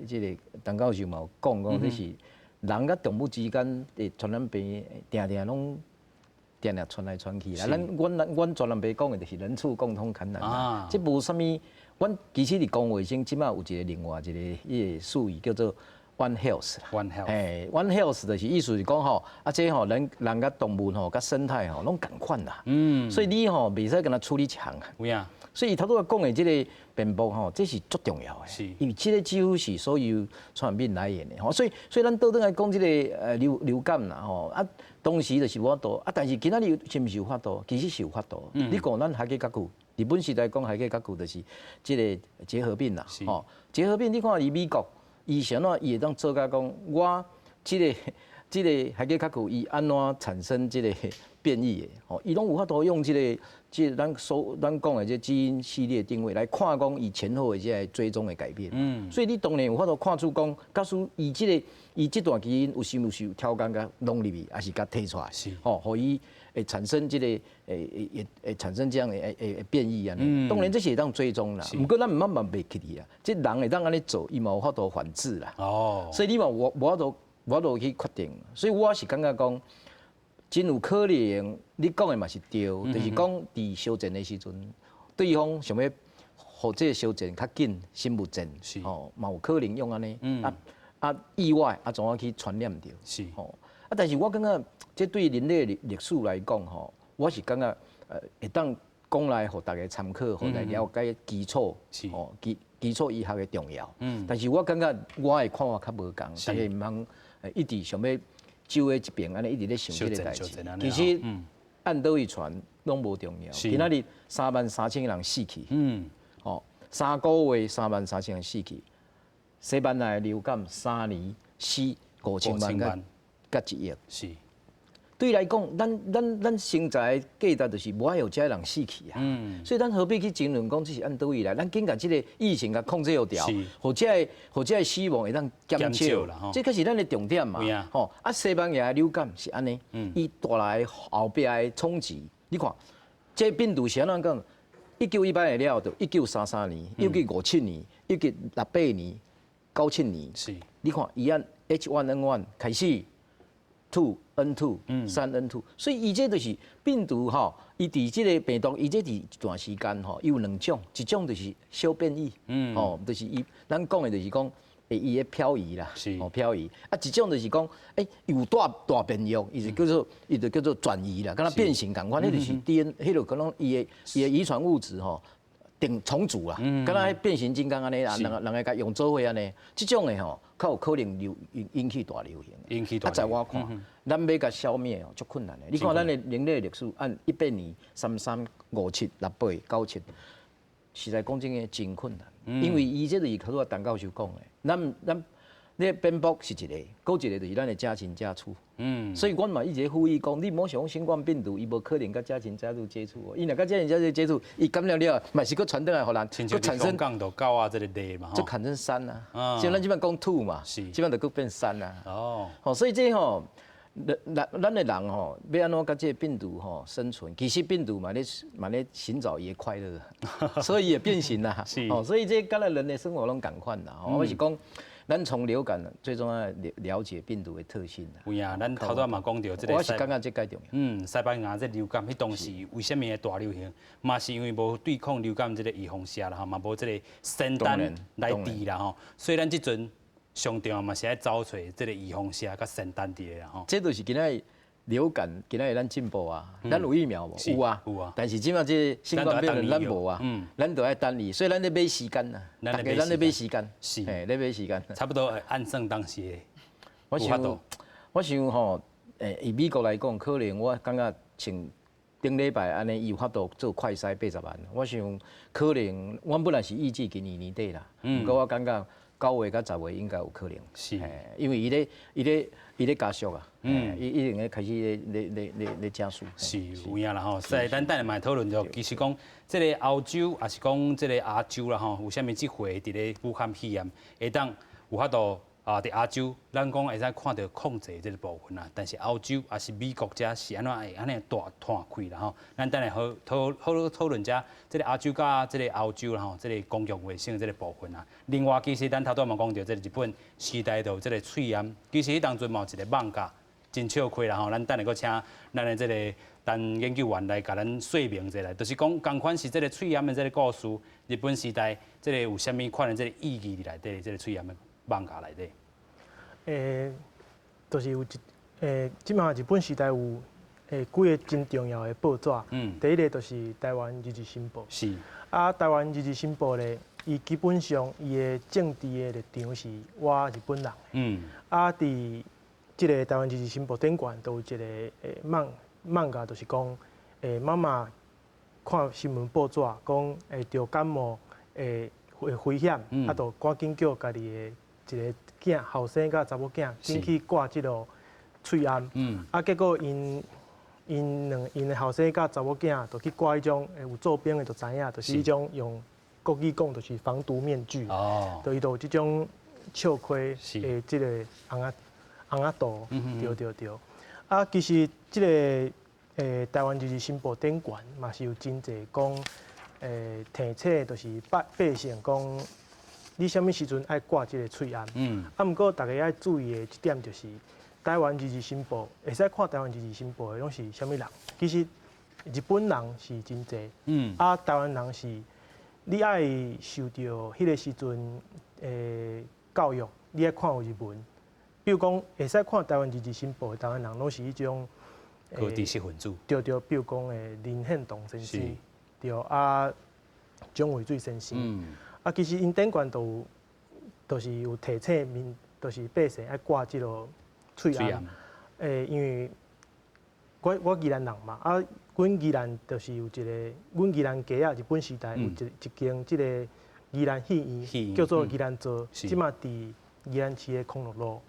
這个陳教授嘛有講講，這是人佮動物之間的傳染病，定定攏定定傳來傳去啦。咱阮傳染病講的就是人畜共通感染啊，這無啥物。阮其實佇公衛生這馬有一個另外一个彼个術語叫做 One Health 啦。 One Health。嘿，One Health 就是意思是講吼，啊這吼人人佮動物吼佮生態吼攏仝款啦。所以你吼袂使干焦處理一項。有影。所以頭拄仔講的這个病毒吼，這是足重要的。因為這个幾乎是所有傳染病來源的吼，所以咱倒轉來講這个流感啦吼，啊當時就是無法度啊，但是今仔日是毋是有法度？其實是有法度。你講咱海基角久，日本時代講海基角久就是這个結核病啦，吼，結核病你看佇美國，伊是按怎伊會當做甲講，我這个海基角久伊按怎產生這个變異的，吼，伊攏有法度用這個咱講的這基因序列定位來看講伊前後的這个追蹤的改變。所以你當然有法度看出講，假使伊這个伊這段基因有是毋是有超工共弄入去，還是共提出來？吼，予伊會產生這個會產生這樣的會變異按呢。當然這是會當追蹤啦，毋過咱毋捌嘛袂記得啊。這人會當按呢做，伊嘛有法度反制啦。所以你嘛無法度去決定。所以我是感覺講，真有可能你講的嘛是對，就是講佇相戰的時陣，對方想欲予這个相戰較緊，生物戰，吼，嘛有可能用按呢，啊啊意外啊，怎啊去傳染著？吼啊，但是我感覺這對人類歷史來講，吼，我是感覺會當講來予大家參考，予大家了解基礎，吼基礎醫學的重要。但是我感覺我的看法較無仝，大家毋通一直想欲走彼一邊，按呢一直咧想這个代誌。其實按佗位傳攏無重要。今仔日3萬3千人死去。吼，3個月33,000人死去，西班牙流感3年死5000萬佮1億。對來講，咱生在的價值就是無愛予這人死去啊。所以咱何必去爭論講這是按佗位來？咱緊共這個疫情共控制予牢，予這個死亡會當減少，這才是咱的重點嘛。吼，啊，西班牙流感是按呢，伊帶來後壁的衝擊。你看，這病毒是按怎講？1918年了後，就1933年，1957年，1968年，97年。你看，伊按 H1N1 開始。2 N2 3 N2，所以伊這就是病毒吼，伊佇這個病毒，伊這佇一段時間吼，伊有兩種，一種就是小變異，吼，就是伊咱講的就是講，伊會漂移啦，哦漂移，啊一種就是講，有大大變異，伊就叫做轉移啦，敢若變形仝款，彼就是 DNA，彼個可能伊的遺傳物質吼。定重組啦，敢若彼變形金剛按呢啦，人會共用做伙按呢，這種的吼，較有可能流引起大流行。引起大。啊，在我看，咱欲共消滅哦，足困難的。你看咱的人類歷史，按18年、33、57、68、97，實在講真的真困難。因為伊這就是頭拄仔陳教授講的，咱你蝙蝠是一個，閣一個就是咱的家禽家畜。所以阮嘛一直呼籲講，你莫想新冠病毒，伊無可能佮家禽家畜接觸哦。伊若佮家禽家畜接觸，伊感染了，嘛是閣傳轉來予人，閣產生講到狗仔這個例嘛，就產生三啊。像咱這擺講 two 嘛，這擺就閣變三啊。哦，所以這吼，咱的人吼，欲按怎佮這個病毒吼生存？其實病毒嘛咧嘛咧尋找伊的快樂，所以也變形啦。哦，所以這佮咱人的生活攏仝款啦。我是講。咱從流感最重要了了解病毒的特性。有影，咱頭拄嘛講著這個。我是感覺這較重要。西班牙這流感彼當時為啥物會大流行？嘛是因為無對抗流感這個預防射啦，吼，嘛無這個仙丹來治啦，吼。所以咱這陣上重要嘛是愛走揣這個預防射佮仙丹佇咧啦，吼。這就是今仔流感，今仔日咱進步啊，咱有疫苗無？有啊，有啊。但是這馬這個新冠病毒咱無啊，咱就愛等伊，所以咱咧買時間啊，大家咱咧買時間，嘿，咧買時間。差不多按算當時。我想吼，以美國來講，可能我感覺像頂禮拜按呢，伊有法度做快篩80萬。我想可能，阮本來是預計今年年底啦，毋過我感覺9月佮10月應該有可能。因為伊咧加速啊，伊已經咧開始咧加速。是有影啦吼，所以咱等下嘛討論著，其實講這個歐洲，抑是講這個亞洲啦吼，有啥物機會佇咧武漢肺炎會當有法度啊？佇亞洲，咱講會使看著控制這個部分啦，但是歐洲抑是美國遮是按怎會按呢大湠開啦吼？咱等下好討好討論遮這個亞洲佮這個歐洲啦吼，這個公共衛生這個部分啊。另外，其實咱頭拄嘛講著，這個日本時代就有這個喙罨，其實彼當陣嘛有一個艋舺真笑虧啦吼。咱等下閣請咱的這個陳研究員來共咱說明一下，就是講仝款是這個喙罨的這個故事，日本時代這個有啥物款的這個意義佇內底，這個喙罨的艋舺內底。就是有一這馬日本時代有幾个真重要的報紙。第一个就是台灣日日新報。啊，台灣日日新報咧，伊基本上伊的政治的立場是倚日本人。啊，佇這個台灣日日新報頂懸，都有一個漫畫，就是講媽媽看新聞報紙，講會著感冒會危險，啊，就趕緊叫家己的一個囝後生佮查某囝緊去掛這個喙罨。啊，結果𪜶的後生佮查某囝就去掛彼種有做兵的就知影，就是彼種用國語講就是防毒面具。就伊就有這種笑虧的這個尪仔圖，對對對。啊，其實這個台灣日日新報頂懸嘛是有真濟講提醒，就是百姓講，你啥物時陣愛掛這個喙罨。啊，毋過大家愛注意的一點就是，台灣日日新報會使看台灣日日新報的攏是啥物人？其實日本人是真濟，啊，台灣人是你愛受著彼個時陣的教育，你愛看有日文。比如講，會使看台灣日日新報的台灣人，攏是彼種高知識分子。對對，比如講林獻堂先生，對啊，蔣渭水先生。啊，其實𪜶頂懸都有，就是有提醒民，就是百姓愛掛這個喙罨。因為我宜蘭人嘛，啊，阮宜蘭就是有一个，阮宜蘭街仔日本時代有一間這个宜蘭戲院，叫做宜蘭座，這馬佇宜蘭市的康樂路。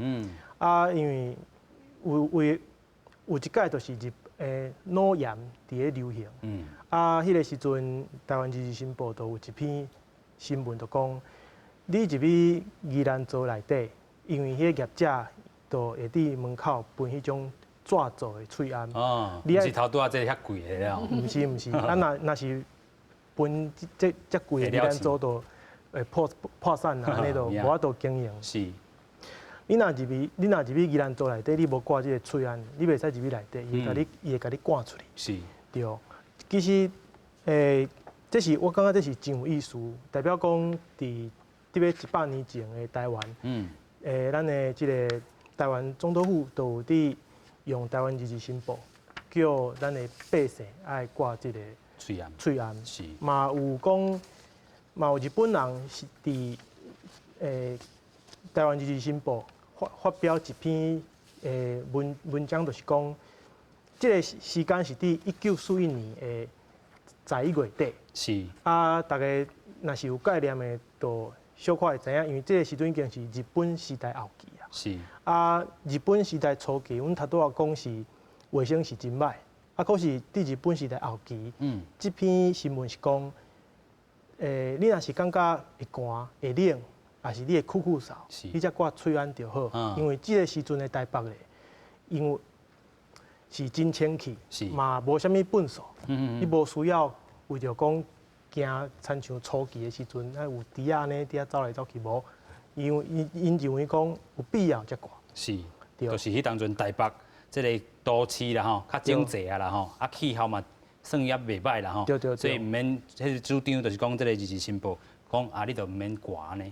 啊，因為有一擺就是腦炎佇咧流行。啊，彼个時陣，台灣日日新報就有一篇新聞就講，你入去宜蘭座內底，因為彼个業者就會佇門口分彼種紙做的喙罨。哦，毋是頭拄仔這個遐貴的了。毋是毋是，啊若若是分這這貴的宜蘭座就會破產啦，按呢就無法度經營。你若入去宜蘭座內底，你無掛這个喙罨，你袂使入去內底，伊會共你趕出去。對，其實，這是我感覺這是真有意思，代表講佇特別100年前的台灣，咱的這个台灣總督府都有佇用台灣日日新報，叫咱的百姓愛掛這个喙罨。喙罨。嘛有講，嘛有日本人是佇台灣日日新報發表一篇文章，就是講，這个時間是佇1941年的11月底。啊，大家若是有概念的，就小可會知影，因為這个時陣已經是日本時代後期啊。啊，日本時代初期，阮頭拄仔講是衛生是真歹，啊，可是佇日本時代後期，這篇新聞是講，你若是感覺會寒、會冷，抑是你會咳咳嗽，你才掛喙罨就好。因為這个時陣的台北咧，因為是真清氣，嘛無啥物糞埽，你無需要為著講驚，親像初期的時陣，啊有豬仔按呢佇遐走來走去無，因為𪜶認為講有必要才掛。是，就是彼當陣台北這个都市啦吼，較整齊啊啦吼，啊氣候嘛算也袂䆀啦吼，所以毋免，彼个主張就是講這个日日新報講啊，你就毋免掛按呢。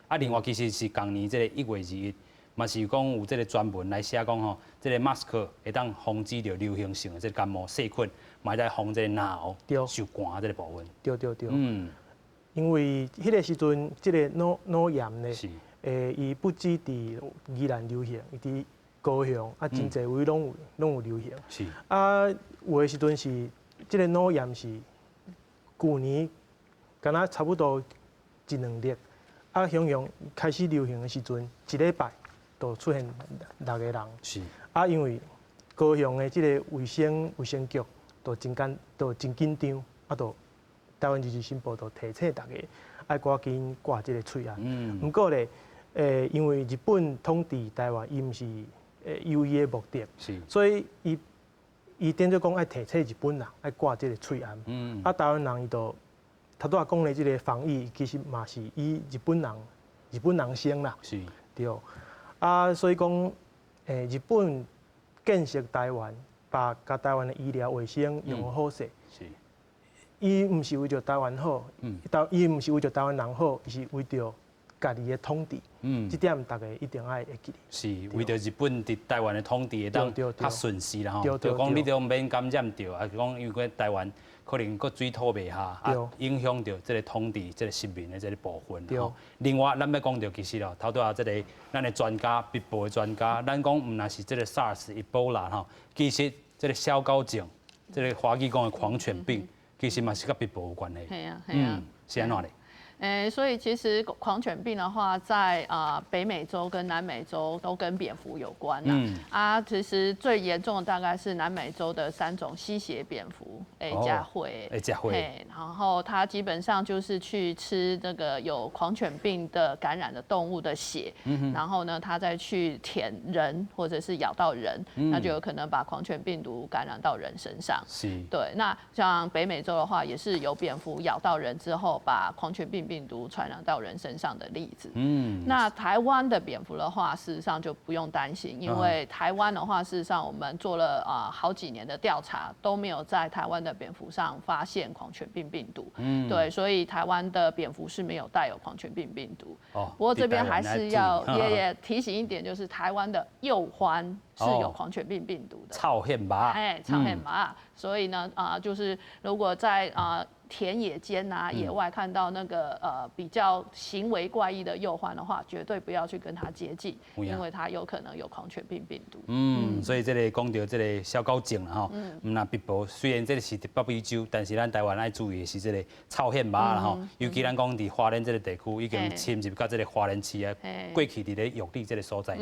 啊，另外其實是仝年這个1月21，嘛是講有這个專文來寫講吼，這个 mask 會當防止著流行性的這个感冒細菌，嘛會當防這个嚨喉受寒這个部分。對對對。因為彼个時陣，這个腦炎咧，伊不止佇宜蘭流行，伊佇高雄啊，真濟位攏有流行。啊，有的時陣是這个腦炎是舊年，敢若差不多一兩日，啊，雄雄開始流行的時陣，一禮拜就出現六個人。啊，因為高雄的這個衛生局就真緊，就真緊張，啊，就台灣日日新報就提醒大家愛趕緊掛這个喙罨。毋過咧，因為日本統治台灣，伊毋是有伊的目的，所以伊變做講愛提醒日本人愛掛這个喙罨。啊，台灣人伊就頭拄仔講的這个防疫，其實嘛是以日本人先啦。對。啊，所以講，日本建設台灣，把共台灣的醫療衛生用好勢。伊毋是為著台灣好，伊毋是為著台灣人好，伊是為著家己的統治。這點大家一定愛會記得。是為著日本佇台灣的統治會當較順勢啦吼，就講你都免感染著，啊講因為台灣可能閣水土袂合，啊影響著這个統治這个殖民的這个部分。另外，咱欲講著其實咯，頭拄仔這个咱的專家，枇杷的專家，咱講毋但是這个 SARS、Ebola 吼，其實這个蕭膏症，這个華語講的狂犬病，其實嘛是佮枇杷有關係。係啊，係啊。是按怎咧？所以其實狂犬病的話，在北美洲跟南美洲都跟蝙蝠有關啦。啊，其實最嚴重的大概是南美洲的三種吸血蝙蝠，會食血，會食血。然後它基本上就是去吃這個有狂犬病的感染的動物的血，然後呢，它再去舔人或者是咬到人，那就有可能把狂犬病毒感染到人身上。對，那像北美洲的話，也是有蝙蝠咬到人之後，把狂犬病病毒傳染到人身上的例子。那台灣的蝙蝠的話，事實上就不用擔心，因為台灣的話，事實上我們做了好幾年的調查，都沒有在台灣的蝙蝠上發現狂犬病病毒。對，所以台灣的蝙蝠是沒有帶有狂犬病病毒。不過這邊還是要也提醒一點，就是台灣的鼬獾是有狂犬病病毒的。臭羶猫。哎，臭羶貓。所以呢，就是如果在田野間啊、野外看到那個比較行為怪異的鼬獾的話，絕對不要去跟它接近，因為它有可能有狂犬病病毒。嗯，所以這個講著這個痟狗症啦吼，毋若北部雖然這個是佇北美洲，但是咱台灣愛注意的是這個臭羶猫啦吼，尤其咱講佇花蓮這個地區已經侵入到這個花蓮市啊，過去佇咧玉里這個所在，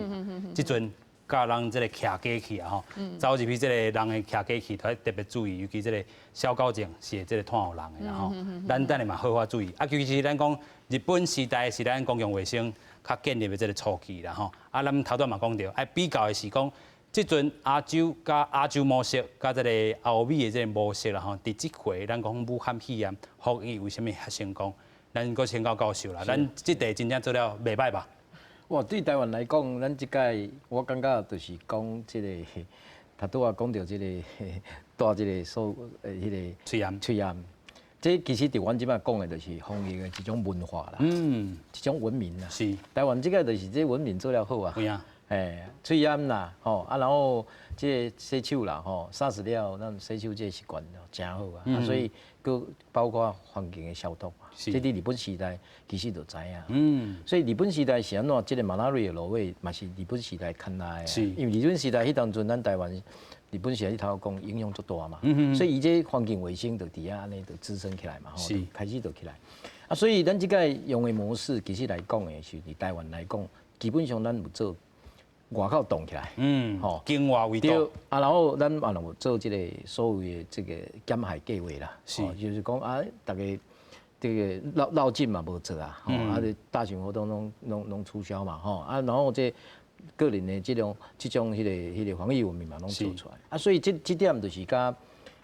這陣佮人這個騎機去啊吼，走入去這個人的騎機去，都愛特別注意，尤其這個痟狗症是會這個傳予人的啦吼。咱等下嘛好好注意。啊，尤其是咱講日本時代是咱公共衛生較建立的這個初期啦吼。啊，咱頭拄嘛講著，愛比較的是講，這陣亞洲佮亞洲模式，佮這個歐美的這個模式啦吼。佇這回咱講武漢肺炎防疫為啥物較成功？咱閣請教教授啦，咱這題真正做了袂䆀吧？哇，對台灣來講，咱這擺我感覺就是講這個，頭拄仔講著這個帶這個所彼个喙罨喙罨，這其實佇阮這擺講的，就是防疫的一種文化啦，一種文明啦。台灣這個就是這文明做了好啊。哎，喙罨啦，吼啊，然後這個洗手啦，吼，SARS 了，咱洗手這個習慣誠好啊，啊，所以閣包括環境的消毒嘛，這佇日本時代其實就知影。所以日本時代是按怎？這個馬拉瑞的蘆葦嘛是日本時代牽來的。因為日本時代彼當陣，咱台灣日本時代你頭講影響足大嘛。所以伊這環境衛生就佇遐按呢就滋生起來嘛，吼，開始就起來。啊，所以咱這個用的模式，其實來講的是佇台灣來講，基本上咱有做。外口擋起來，吼，境外圍堵啊，然後咱嘛有做這個所謂的這個減害計劃啦，就是講啊，逐家這個繞繞境嘛無做啊，吼，啊，這大型活動攏取消嘛，吼，啊，然後這個人的這種彼個防疫文明嘛攏做出來，啊，所以這點就是佮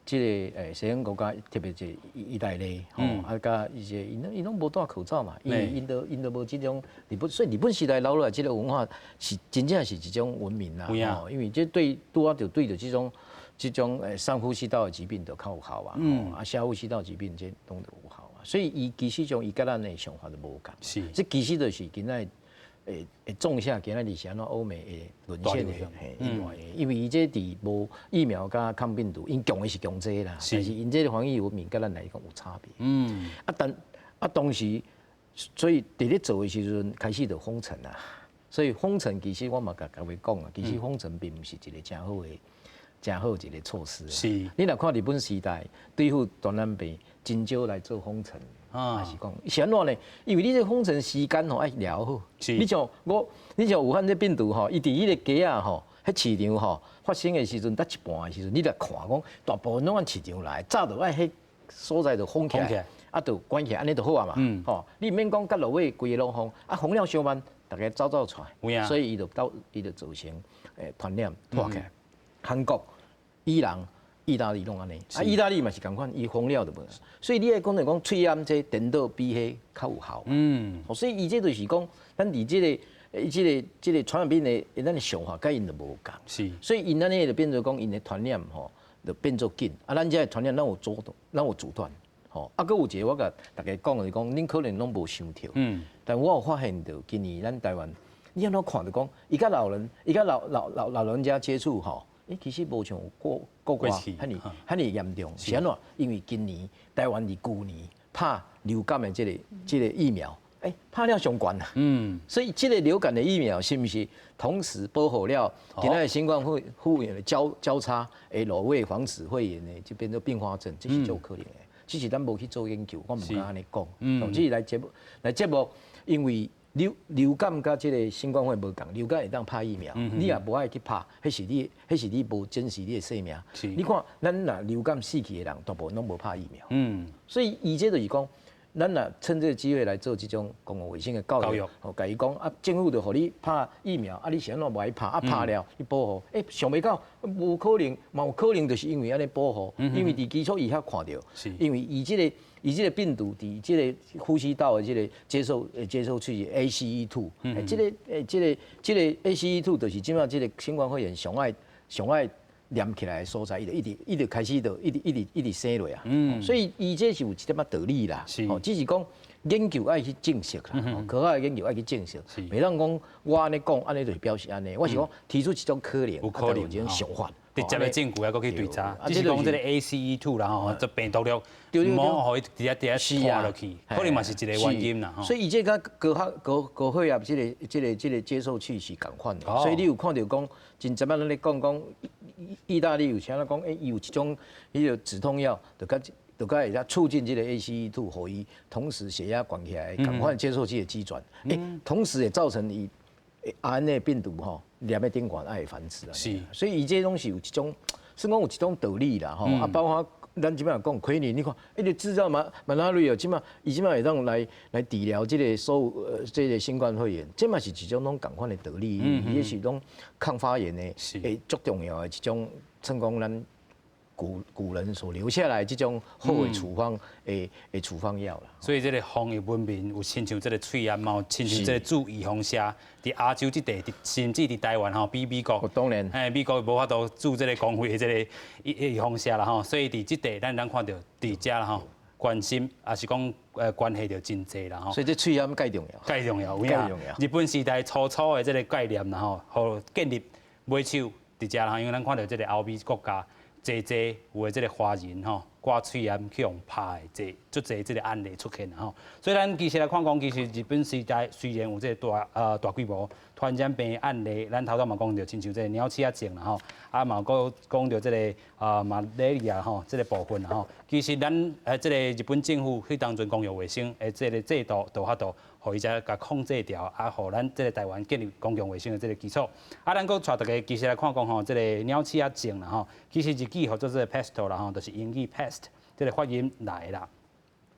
這個西方國家，特別是意大利，吼，啊，佮伊些𪜶攏無戴口罩嘛，因為𪜶都無這種日本，所以日本時代留落來這個文化是真正是一種文明啦，吼，因為這對拄仔就對著這種上呼吸道的疾病就較有效啊，啊下呼吸道疾病這攏就有效啊，所以伊其實上伊佮咱的想法就無仝，這其實就是今仔會種下今仔日是按怎歐美會淪陷的，嘿，因為伊這佇無疫苗佮抗病毒，𪜶強的是強這啦，但是𪜶這個防疫文明佮咱來講有差別。啊但啊當時，所以佇咧做的時陣開始就封城啊，所以封城其實我嘛共各位講啊，其實封城並毋是一個誠好的、誠好一個措施。你若看日本時代對付傳染病，真少來做封城。啊，是講是按怎呢？因為你這封城時間吼愛抓好。你像武漢這病毒吼，伊佇彼個街仔吼，彼市場吼發生的時陣，才一半的時陣，你來看講，大部分攏按市場來，早就愛彼所在就封起來，啊，就關起來，按呢就好啊嘛。吼，你毋免講到落尾規个攏封，啊，封了傷慢，逐家走走出來，所以伊就造成傳染拖起來。韓國、伊朗、意大利攏按呢，啊，意大利嘛是仝款，伊封了就無。所以你愛講就講喙罨這顛倒比彼較有效。所以伊這就是講，咱佇這個傳染病的，咱的想法佮𪜶就無仝。所以𪜶按呢就變做講，𪜶的傳染吼，就變做緊。啊，咱這的傳染咱有阻斷，咱有阻斷。吼，啊，閣有一個我共大家講就是講，恁可能攏無想著。但我有發現著，今年咱台灣，你按怎看著講，伊佮老人，伊佮老人家接觸吼。欸，其實無像國外遐爾遐爾嚴重，是按怎？因為今年台灣佇舊年拍流感的這個疫苗，欸，拍了上懸啊。所以這個流感的疫苗是毋是同時保護了今仔的新冠肺炎的交叉，會蘆葦防止肺炎的就變做併發症，這是足可能的。只是咱無去做研究，我毋敢按呢講。只是來節目，因為流感佮這個新冠肺炎無仝，流感會當拍疫苗，你也無愛去拍，彼是你無珍惜你的生命。你看，咱若流感死去的人，大部分攏無拍疫苗。所以伊這就是講，咱若趁這個機會來做這種公共衛生的教育，予共伊講啊，政府就予你拍疫苗，啊，你是按怎無愛拍？啊，拍了去保護，欸，想袂到無可能，嘛有可能就是因為按呢保護，因為佇基礎醫學看著，因為伊這個病毒佇這個呼吸道的這個接受區是 ACE2，這個 ACE2 就是這擺這個新冠肺炎上愛黏起來的所在，伊就一直開始就一直一直一直生落啊。所以伊這是有一點仔道理啦。只是講研究愛去證實啦，科學研究愛去證實，袂當講我按呢講，按呢就表示按呢。我是講提出一種可能，有可能一種想法，直接的證據還閣去對查，只是講這個 ACE2 啦吼，這病毒量毋好予伊直接直接拖落去，可能嘛是一個原因啦。所以伊這個高血高高血壓這個接受器是仝款的，所以你有看著講，真濟擺咱咧講講意大利有啥咧講，伊有一種彼個止痛藥，就較會當促進這個 ACE2，予伊同時血壓懸起來，仝款接受器的機轉，同時也造成伊 RNA 病毒吼，黏佇頂懸愛繁殖啊。所以伊這攏是有一種，算講有一種道理啦吼。啊，包括咱這擺講奎寧，你看，伊個製造馬拉瑞哦，這馬伊這馬會當來治療這個所有這個新冠肺炎，這嘛是一種攏仝款的道理，伊是攏抗發炎的，足重要的一種，算講咱古人所留下來這種好的處方的處方藥啦。所以這個防疫文明有親像這個喙罨，嘛有親像這個注預防射，佇亞洲這塊，甚至佇台灣吼，比美國，當然，美國無法度注這個公費的這個預防射啦吼，所以佇這塊咱通看著佇遮啦吼，關心也是講關係著真濟啦吼。所以這喙罨蓋重要，蓋重要，有影。日本時代初初的這個概念啦吼，予建立尾手佇遮啦，因為咱看著這個歐美國家。濟濟有的這個華人吼，掛喙罨去予拍的濟，足濟這個案例出現吼。所以咱其實來看講，其實日本時代雖然有這個大規模傳染病案例，咱頭拄嘛講著，親像這個鳥鼠仔症啦吼，啊嘛閣講著這個馬來利亞吼，這個部分啦吼。其實咱這個日本政府彼當陣公共衛生的這個制度，就有法度予伊才共控制牢，啊，予咱這個台灣建立公共衛生的這個基礎。啊，咱閣帶大家其實來看講吼，這個鳥鼠仔症啦吼，其實日語號做這個ペスト啦吼，就是英語 pest 這個發音來啦。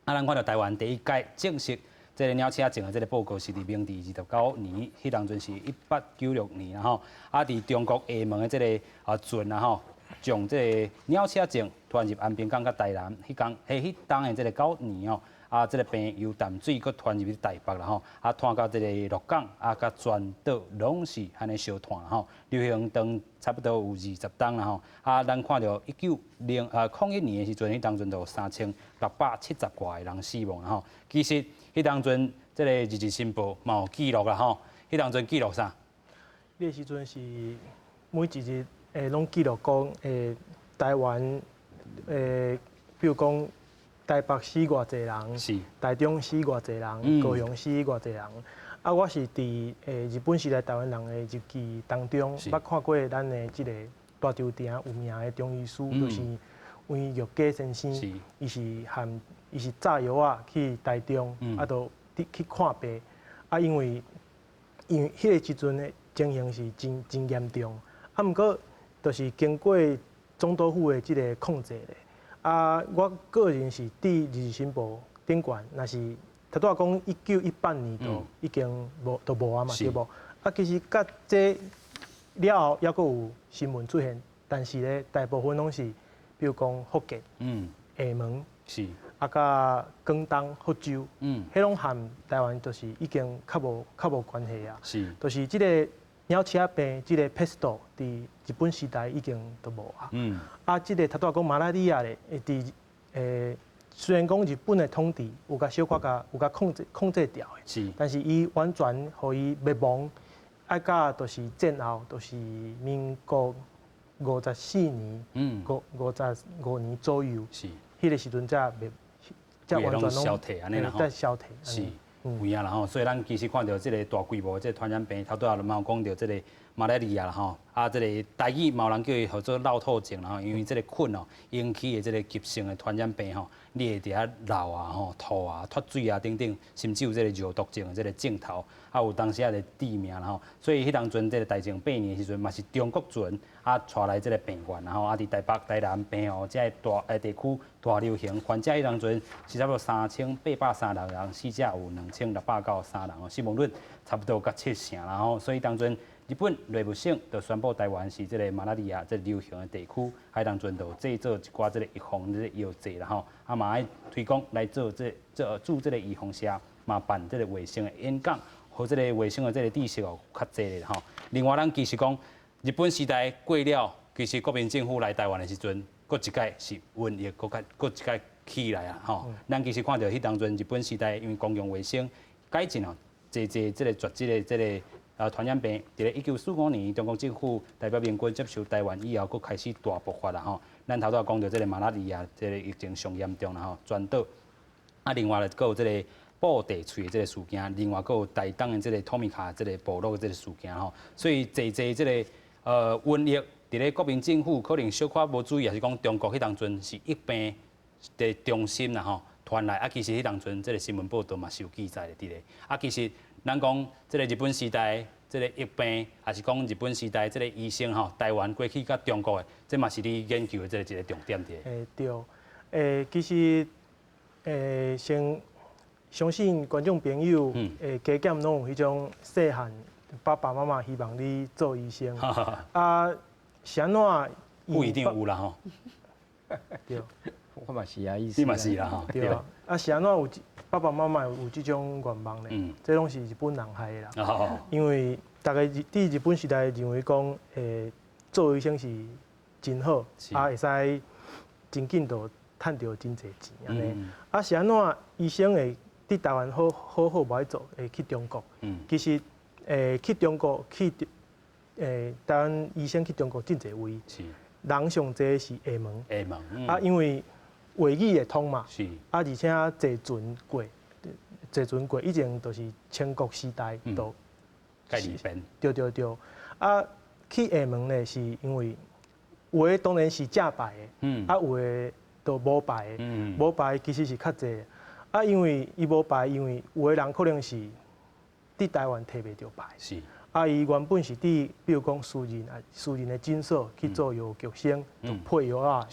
啊，咱看著台灣第一屆正式這個鳥鼠仔症的這個報告是佇明治29年，彼當陣是1896年啦吼。啊，佇中國廈門的這個船啦吼，將這個鳥鼠仔症傳入安平港佮台南，彼工彼彼當的這個九年哦。啊，這個病由淡水閣傳入去台北啦吼，啊，傳到這個鹿港，啊，佮全島攏是按呢相傳吼，流行長差不多有20冬啦吼。啊，咱看著1901年的時陣，彼當陣就有3670外個人死亡啦吼。其實彼當陣這個日日新報嘛有記錄啦吼，彼當陣記錄啥？彼個時陣是每一日攏記錄講台灣比如講，台北死偌濟人，台中死偌濟人，高雄死偌濟人。啊，我是佇日本時代台灣人的日記當中，捌看過咱的這個大稻埕有名的中醫師，就是黃玉基先生。伊是含伊是炸藥仔去台中，啊，就去看病。啊，因為彼個時陣的情形是真真嚴重，啊，毋過就是經過總督府的這個控制咧。啊，我個人是佇日日新報頂懸，若是頭拄仔講1918年就已經無就無啊嘛，對無？啊，其實佮這了後猶閣有新聞出現，但是咧大部分攏是，比如講福建、廈門，啊，佮廣東、福州，彼攏和台灣就是已經較無關係啊。就是這個鳥鼠仔病，這個ペスト佇日本時代已經都無啊。啊，這個頭拄仔講馬拉利亞咧，佇雖然講日本的統治有共小可共有共控制牢的，但是伊完全予伊滅亡，愛到就是戰後，就是民國54年，55年左右，彼個時陣才滅，才完全消退按呢啦吼，才消退。是，有影啦吼，所以咱其實看著這個大規模這個傳染病，頭拄仔嘛有講著這個馬來利亞啦吼，啊，這個台語嘛有人叫伊號做落吐症啦吼，因為這個菌哦引起的這個急性的傳染病吼，你會佇遐漏啊吼、吐啊、脫水啊等等，甚至有這個尿毒症的這個症頭，啊有當時仔個致命啦吼，所以彼當陣這個大正八年的時陣，嘛是中國船啊帶來這個病源啦吼，啊佇台北、台南、澎湖這個大地區大流行，患者彼當陣是差不多3836人，死者有2693人哦，死亡率差不多佮七成啦吼，所以當陣日本內務省就宣布台灣是這個馬來利亞這個流行的地區，彼當陣就製作一寡這個預防這個藥劑啦吼，啊嘛愛推廣來做這做注這個預防射，嘛辦這個衛生的演講，予這個衛生的這個知識哦較濟咧吼。另外，咱其實講日本時代過了，其實國民政府來台灣的時陣，閣一擺是瘟疫，閣較閣一擺起來啊，吼。咱其實看著彼當陣日本時代，因為公共衛生改進哦，濟濟這個絕跡的這個傳染病，佇咧1945年，中國政府代表民軍接收台灣以後，閣開始大爆發啦吼。咱頭拄仔講著這個馬拉利亞，這個疫情上嚴重啦吼，全島。啊，另外咧，閣有這個布袋喙的這個事件，另外閣有台東的這個托米卡這個部落的這個事件吼。所以濟濟這個瘟疫，佇咧國民政府可能小可無注意，抑是講中國彼當陣是疫病的中心啦吼，傳來啊，其實彼當陣這個新聞報道嘛是有記載的佇咧。啊，其實咱講這個日本時代這個疫病，抑是講日本時代這個醫生吼，台灣過去佮中國的，這嘛是你研究的這個一個重點佇咧。欸，對，欸，其實欸，先相信觀眾朋友欸，加減攏有彼種細漢爸爸媽媽希望你做醫生，啊，是按怎？不一定有啦吼。對，我嘛是啊，意思。你嘛是啦吼。對啊，啊是按怎有爸爸媽媽有這種願望呢？這攏是日本人害的啦。因為大家佇日本時代認為講，欸，做醫生是真好，啊會使真緊就趁著真濟錢按呢。啊是按怎醫生會佇台灣好好好無愛做，會去中國？其實，欸，去中國去，欸，台灣醫生去中國真濟位，人上濟是廈門。廈門。啊，因為話語會通嘛。啊，而且坐船過，坐船過以前就是清國時代都。較利便。對對對。啊，去廈門呢，是因為有的當然是正牌的，啊有的就無牌的，無牌其實是較濟。啊，因為伊無牌，因為有的人可能是佇台灣提袂著牌。啊，伊原本是佇，比如講私人啊，私人的診所去做藥局生，就配藥啊。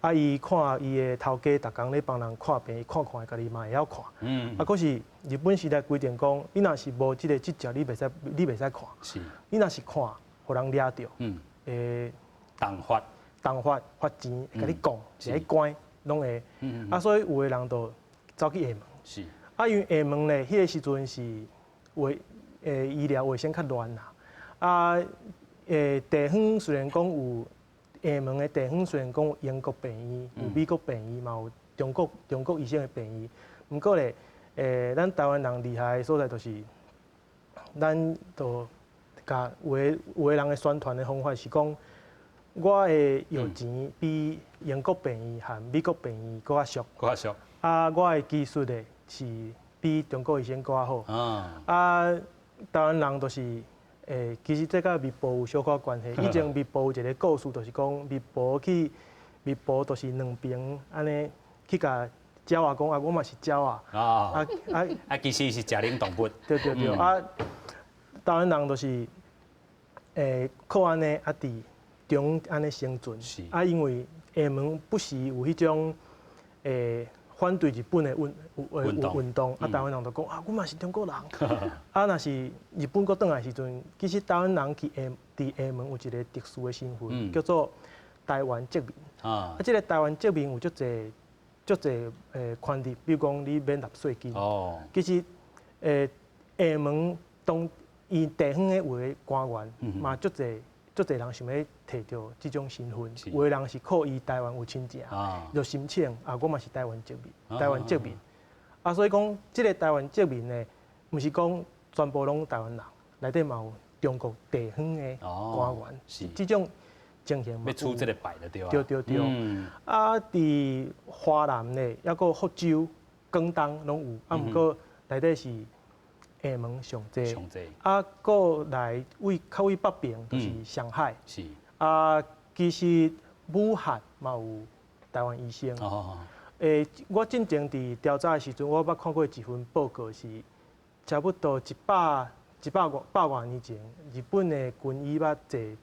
啊，伊看伊的頭家逐工咧幫人看病，伊看看，家己嘛會曉看。啊，可是日本時代規定講，你若是無這個執照，你袂使，你袂使看。你若是看，予人掠著，會重罰，重罰罰錢，會共你告，會共你關，攏會。啊，所以有的人就走去廈門。啊，因為廈門咧，彼個時陣是衛醫療衛生較亂啦。啊，地方雖然講有廈門的地方，雖然講有英國病院、有美國病院，嘛有中國醫生的病院。毋過咧，咱台灣人厲害的所在就是，咱就共有的人的宣傳的方法是講，我的藥錢比英國病院和美國病院閣較俗。閣較俗。啊，我的技術咧是比中國醫生閣較好。啊，台灣人就是，欸，其實這佮密報有小可關係。以前密報有一個故事，就是講密報去密報，就是兩爿按呢去共鳥仔講啊，我嘛是鳥仔。啊啊啊！其實是食奶動物。對對對，啊，台灣人就是，欸，靠按呢啊，佇中按呢生存。啊，因為廈門不時有彼種欸反對日本的運運動，啊，台灣人就講啊，阮嘛是中國人。啊，若是日本閣轉來時陣，其實台灣人去廈佇廈門有一個特殊的身份，叫做台灣籍民。啊，這個台灣籍民有足濟足濟權利，比如講你免納稅金。其實廈門當伊地方的有的官員嘛，足濟足濟人想欲提著這種身份，有的人是靠伊台灣有親情，就申請啊，我嘛是台灣籍民，台灣籍民。啊，所以講這個台灣籍民呢，毋是講全部攏台灣人，內底嘛有中國地方的官員，這種情形嘛。欲出這個牌就對啊。對對對。啊，佇華南呢，抑閣福州、廣東攏有，啊，毋過內底是廈門上濟。上濟。啊，閣來位較位北爿就是上海。啊，其實武漢嘛有台灣醫生。欸，我進前佇調查的時陣，我捌看過一份報告，是差不多一百外年前，日本的軍醫捌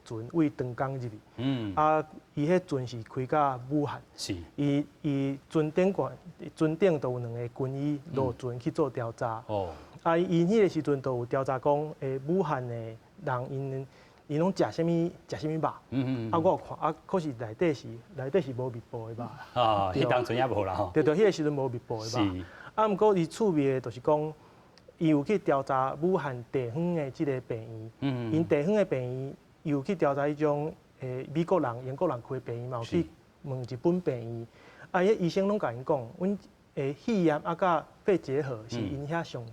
坐船對長江入去。啊，伊彼船是開到武漢。伊伊船頂懸，船頂就有兩个軍醫落船去做調查。啊，𪜶彼个時陣就有調查講，欸，武漢的人𪜶𪜶攏食啥物食啥物肉？啊，我有看，啊，可是內底是無密報的肉。啊，彼當陣也無啦吼。對對，彼个時陣無密報的肉。啊，毋過伊趣味的，就是講，伊有去調查武漢地方的這个病院。𪜶地方的病院，伊有去調查彼種美國人、英國人開的病院，嘛有去問日本病院。啊，彼醫生攏共𪜶講，阮的肺炎啊，佮肺結核是𪜶遐上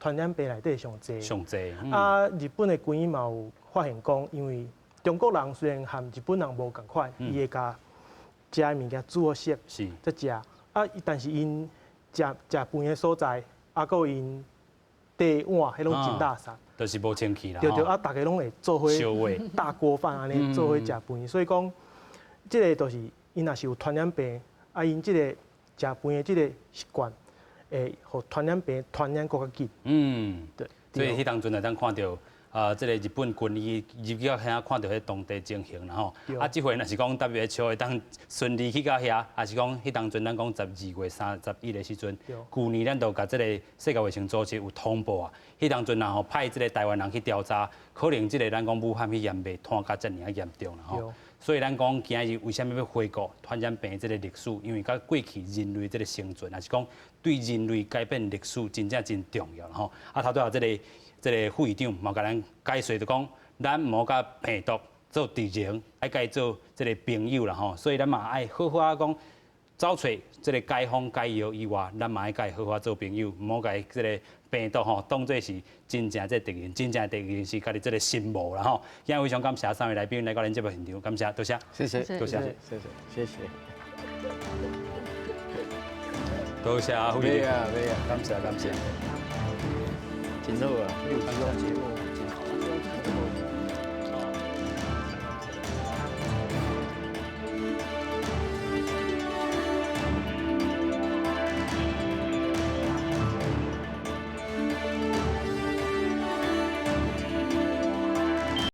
傳染病內底上濟。上濟。啊，日本的軍醫嘛有發現講，因為中國人雖然和日本人無仝款，伊會共食的物件煮好熟，才食。啊，但是𪜶食食飯的所在，啊，閣有𪜶茶碗，彼攏真垃圾。就是無清氣啦。對對，啊，逐家攏會做伙大鍋飯按呢做伙食飯，所以講，這个就是𪜶若是有傳染病，啊，𪜶這个食飯的這个習慣，會予傳染病傳染閣較緊。對。所以彼當陣會當看著啊，這个日本軍醫入去到遐看著彼當地情形啦吼。啊，這回若是講 WHO 會當順利去到遐，抑是講彼當陣咱講12月31的時陣，舊年咱就共這个世界衛生組織有通報啊。彼當陣若吼派這个台灣人去調查，可能這个咱講武漢肺炎袂傳甲遮爾仔嚴重啦吼。所以咱講今日為啥物欲回顧傳染病這个歷史？因為佮過去人類這个生存，抑是講對人類改變歷史真正真重要吼。啊，頭拄仔這个副議長嘛共咱解說就講，咱毋好共病毒做敵人，愛共伊做這个朋友啦吼。所以咱嘛愛好好仔講，走揣這个解方解藥以外，咱嘛愛共伊好好做朋友，毋好共這个病毒吼當做是真正這敵人，真正敵人是家己這个心魔啦吼。今日非常感謝三位來賓來到咱節目現場，感謝，多謝，謝謝，多謝，謝謝，謝謝，多謝啊，袂啊，袂啊，感謝感謝，真好啊，你有這種節目。